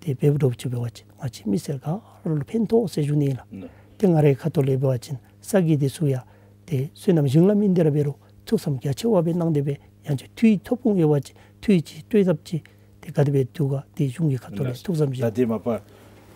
ཏེ་འབདཝ་འདྲཝ་ཅིག་འབད་བ་ཅིན་ང་བཅས་མི་སེར་ག་ར་ལུ་ཕན་ཐོགས་ཟེར་ཞུ་ནི་ཨིན་ལགས། ཏེ་ང་རའི་ཁ་ཐུག་ལས་འབད་བ་ཅིན་ས་གི་འདི་ཚུ་ཡང་ཏེ་བསོད་ནམས་ཞིང་ལམ་ཨིན་དེ་ར་འབད་རུང་ཐུགས་བསམ་རྒྱ་ཆེ་བ་སྦེ་གནང་སྟེ་སྦེ་ཡང་ཅིན་འཐུས་ཐོབ་ཁུངས་ཡོད་པ་ཅིན་འཐུས་ཅིག་སྤྲོད་ཐབས་ཅིག་ཏེ་ག་དེ་སྦེ་འདུག་ག། ཏེ་གཞུང་གི་ཁ་ཐུག་ལས་ཐུགས་བསམ་བཞེས། ད་དེ་མ་པ་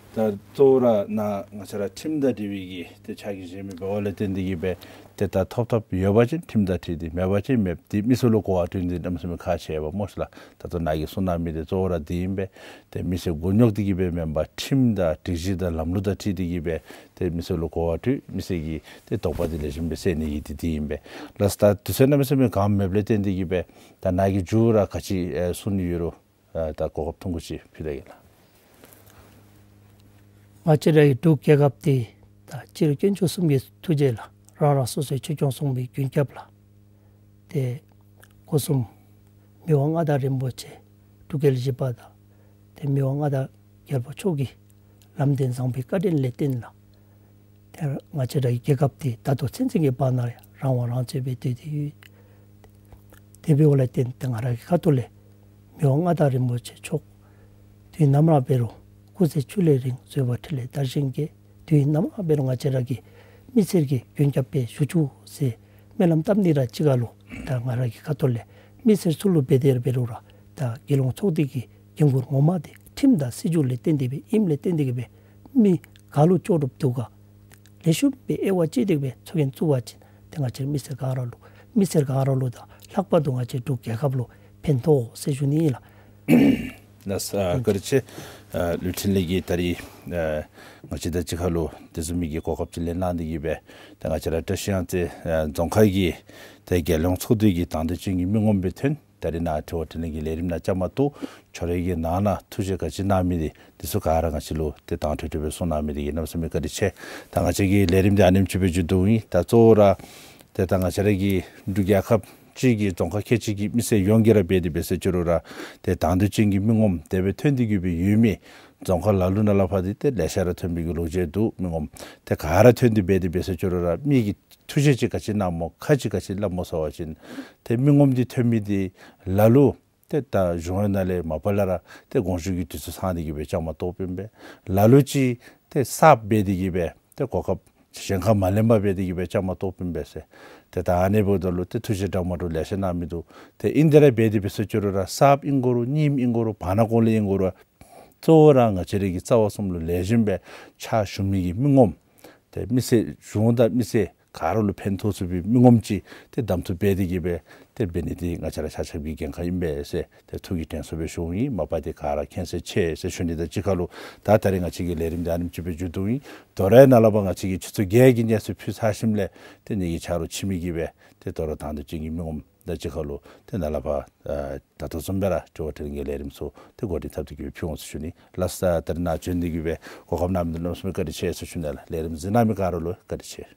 ད་གཙོ་བོ་ར་ནཱ་ང་བཅས་ར་ཁྲིམས་དང་འབྲེལ་བའི་གི་ཏེ་ཕྱག་གི་བཞེས་མི་འབདཝ་ལས་བརྟེན་ཏེ་གིས་སྦེ་ཏེ་ད་ཐོབ་ཐབས་ཡོད་པ་ཅིན་ཁྲིམས་དང་འཁྲིལ་ཏེ་མེད་པ་ཅིན་མེདཔ་འདི་མི་སེར་ལུ་གོ་བ་བསྐྲུན་ཏེ་གནམ་མེད་ས་མེད་ཁག་ཆེ་བ་སྨོ་ཤིག་ལགས། ད་ལྟོ་ནཱ་གིས་གསུངས་གནང་མི་འདི་གཙོ་བོ་ར་འདི་ཨིན་པས། ཏེ་མི་སེར་མགོ་རྙོག་སྟེ་གིས་སྦེ་མེན་པར་ཁྲིམས་དང་སྒྲིག་གཞི་དང་ལམ་ལུགས་དང་འཁྲིལ་ཏེ་གིས་སྦེ་ཏེ་མི་སེར་ལུ་གོ་བ་བསྐྲུན་མི་སེར་གྱི་ཏེ་དོགས་པ་འདི་ལེགས་ཤོམ་སྦེ་སེལ་ནི་གི་འདི་འདི་ཨིན་པས་ལགས། ད་དུས་ཚོད་གནམ་མེད་ས་མེད་གང་མེདཔ་ལས་བརྟེན་ཏེ་གིས་སྦེ་ད་ནཱ་གིས་མཇུག་ར་ག་ཅི་ཨེ་གསུང་ནི་ཡོད་རུང་ཨེ་ད་གོ་སྐབས་ཐུང་ཀུ་ཅིག་ཕུལ་ད་གེ་ལགས། ང་བཅས་རའི་འབྲུག་རྒྱལ་ཁབ་འདི་ད་སྤྱིར་དཀོན་མཆོག་གསུམ་གྱི་ཐུགས་རྗེ་ལགས། རང་རང་སོ་སོའི་ཆོས་སྐྱོང་སྲུང་མའི་མགོན་སྐྱབས་ལགས། ཏེ་སྒོ་གསུམ་མི་དབང་མངའ་བདག་རིན་པོ་ཆེ་འབྲུག་རྒྱལ་བཞི་པ་དང་ཏེ་མི་དབང་མངའ་བདག་རྒྱལ་པོ་མཆོག་གི་ལམ་སྟོན་བཟང་པོའི་བཀའ་དྲིན་ལས་བརྟེན་ལགས། ཏེ་ང་བཅས་རའི་རྒྱལ་ཁབ་འདི་ད་ལྟོ་ཚུན་ཚོད་ཀྱི་བར་ན་ཡང་རང་དབང་རང་བཙན་སྦེ་སྡོད་དེ་ཡོད། དེ་འབདཝ་ལས་བརྟེན་ཏེ་ང་ར་གི་ཁ་ཐུག་ལས་མི་དབང་མངའ་བདག་རིན་པོ་ཆེ་མཆོག་དུས་ནམ་ར་འབད་རུང་སྐུ་ཚེ་ཆུ་ལས་རིང་བཟོད་པ་འཕྲིན་ལས་དར་ཞིང་རྒྱས། དུས་ནམ་ར་འབད་རུང་ང་བཅས་ར་གི་མི་སེར་གྱི་མགོན་སྐྱབས་སྦེ་བཞུགས་བཅུག་ཟེར་སྨོན་ལམ་བཏབ་ནི་ར་གཅིག་ཁར་ལུ་ད་ང་ར་གི་ཁ་ཐུག་ལས་མི་སེར་ཚུ་ལུ་འབད་དེ་ར་འབད་རུང་ར་ད་རྒྱལ་ཡོངས་ཚོགས་སྡེ་གི་འགན་ཁུར་ངོ་མ་འདི་ཁྲིམས་དང་སྲིད་བྱུས་ལས་བརྟེན་ཏེ་སྦེ་ཨིནམ་ལས་བརྟེན་ཏེ་གིས་སྦེ་མི་ག་ལུ་ལྕོགས་གྲུབ་འདུག་ག། ལེགས་ཤོམ་སྦེ་དབྱེ་བ་དཔྱད་དེ་སྦེ་ཚོགས་རྒྱན་བཙུགས་པ་ཅིན་ཏེ་ང་བཅས་མི་སེར་ག་ར་ལུ་མི་སེར་ག་ར་ལུ་དང་ལྷག་པར་དུ་ང་བཅས་འབྲུག་རྒྱལ་ཁབ་ལུ་ཕན་ཐོགས་ཟེར་ཞུ་ནི་ཨིན་ལགས། ལགས་སོ། བཀའ་དྲིན་ཆེ། ཨ་བློན་འཕྲིན་ལས་ཀྱིས་ད་རིས་ཨ་ང་བཅས་དང་གཅིག་ཁར་ལུ་དེ་བཟུམ་མའི་གི་གོ་སྐབས་ཅིག་ལེན་གནང་སྟེ་གིས་སྦེ་ཏེ་ང་བཅས་ར་བཀྲིས་གཡང་རྩེ་ཨ་རྫོང་ཁག་གི་ཏེ་རྒྱལ་ཡོངས་ཚོགས་སྡེ་གི་དང་འདོད་ཅན་གྱི་མི་ངོམ་སྦེ་ཐོན། ད་རིས་ནཱ་དྲི་བ་དྲིས་ལན་གྱི་ལས་རིམ་ནང་བཅའ་མར་གཏོགས། ཁྱོད་རའི་གི་ནང་ན་ཐུགས་བཞེད་ག་ཅི་གནང་མི་འདི་འདི་ཚུ་ག་ར་ང་བཅས་ལུ་ཏེ་དྭངས་འཕྲོས་འཕྲོས་སྦེ་གསུང་གནང་མི་འདི་གིས་གནམ་མེད་ས་མེད་བཀའ་དྲིན་ཆེ། ད་ང་བཅས་ཀྱི་ལས་རིམ་འདི་ཨ་ནེམ་ཅིག་སྦེ་མཇུག་བསྡུཝ་ཨིན། ད་གཙོ་བོ་ར་ཏེ་ད་ང་བཅས་ར་གི་འབྲུག་རྒྱལ་ཁབ་སྤྱི་གི་རྫོང་ཁག་ཁལ་གཅིག་གི་མི་སེར་ཡོངས་ཀྱིས་ར་འབད་དེ་འབད་ཟེར་ཞུ་རུང་ར་ཏེ་དང་འདོད་ཅན་གྱི་མི་ངོམ་དེ་སྦེ་ཐོན་ཏེ་གིས་སྦེ་ཡོད་མི་རྫོང་ཁག་ལ་ལུ་ནང་ལས་ཕར་འདི་ཏེ་ལེ་ཤ་ར་ཐོན་པའི་གི་ལོ་རྒྱུས་འདུག། མི་ངོམ་ཏེ་ག་ར་ཐོན་ཏེ་འབད་དེ་འབད་ཟེར་ཞུ་རུང་ར་མི་གི་ཐུགས་བཞེད་ཅིག་ག་ཅི་གནངམ་སྨོ་ཁ་ཅིག་ག་ཅི་སླབ་སྨོ་ཟེར་བ་ཅིན་ཏེ་མི་ངོམ་འདི་ཐོན་མི་འདི་ལ་ལུ་ཏེ་ད་གཞུང་གཡོག་ནང་ལས་མ་པ་ལས་ར་ཏེ་དགོངས་ཞུ་གི་དུས་ཚོད་ཚང་སྟེ་གིས་སྦེ་བཅའ་མར་གཏོགསཔ་ཨིན་པས། ལ་ལུ་ཅིག་ཏེ་གསརཔ་འབད་དེ་གིས་སྦེ་ཏེ་གོ་སྐབས་གཞན་ཁར་མ་ལེན་པར་འབད་དེ་གིས་སྦེ་བཅའ་མར་གཏོགསཔ་ཨིན་པས་ཟེར། ཏེ་ད་ཨ་ནི་འབདཝ་ད་ལུ་ཏེ་ཐུགས་བཞེད་འདྲ་མ་འདྲཝ་ལེ་ཤ་གནང་མི་འདུག། ཏེ་ཨིན་དེ་ར་འབད་དེ་འབད་ཟེར་ཞུ་རུང་ར་གསརཔ་ཨིན་དགོ་རུང་རྙིངམ་ཨིན་དགོ་རུང་བར་ན་གོང་ལས་ཨིན་དགོ་རུང་ར་གཙོ་བོ་ར་ང་བཅས་རའི་གི་རྩ་བ་གསུམ་ལུ་ལེགས་ཤོམ་སྦེ་ཕྱག་ཞུ་མི་གི་མི་ངོམ་ཏེ་མི་སེར་གཞུང་དང་མི་སེར་ག་ར་ལུ་ཕན་ཐོགས་ཚུགས་པའི་མི་ངོམ་ཅིག་ཏེ་གདམ་འཐུ་འབད་དེ་གིས་སྦེ་ཏེ་འབད་ནི་འདི་ང་བཅས་ར་ཆ་ཁྱབ་ཀྱི་འགན་ཁག་ཨིན་པས་ཟེར་ཏེ་ཐུགས་ཀྱི་དྲན་གསོ་སྦེ་ཞུཝ་ཨིན། མ་པ་འདི་ག་ར་མཁྱེན་གསལ་ཆེ་ཟེར་ཞུ་ནི་དང་གཅིག་ཁར་ལུ་ད་ད་རིས་ང་བཅས་ཀྱི་ལས་རིམ་འདི་ཨ་ནེམ་ཅིག་སྦེ་མཇུག་བསྡུཝ་ཨིན། དོ་རུང་ནཱ་ལས་ཕར་ང་བཅས་ཀྱིས་ཆུ་ཚོད་བརྒྱད་ཀྱི་གནས་ཚུལ་ཕུལ་ཚར་ཞིནམ་ལས་ཏེ་ནཱ་གི་ཆ་རོགས་འཆི་མེད་ཀྱིས་སྦེ་ཏེ་དོ་རུང་དང་འདོད་ཅན་གྱི་མི་ངོམ་དང་གཅིག་ཁར་ལུ་ཏེ་ནཱ་ལས་ཕར་ཨ་ད་ལྟོ་བཟུམ་སྦེ་ར་དྲི་བ་དྲིས་ལན་གྱི་ལས་རིམ་ཚུ་ཏེ་འགོ་འདྲེན་འཐབ་སྟེ་གིས་སྦེ་ཕུལ་འོང་ཟེར་ཞུ་ནི། ལགས་སོ། ད་རིས་ནཱ་བྱོན་ཏེ་གིས་སྦེ་གོ་སྐབས་གནང་མི་འདི་གནམ་མེད་ས་མེད་བཀའ་དྲིན་ཆེ་ཟེར་ཞུ་ནི་ལགས། ལས་རིམ་གཟིགས་གནང་མི་ག་ར་ལུ་བཀའ་དྲིན་ཆེ།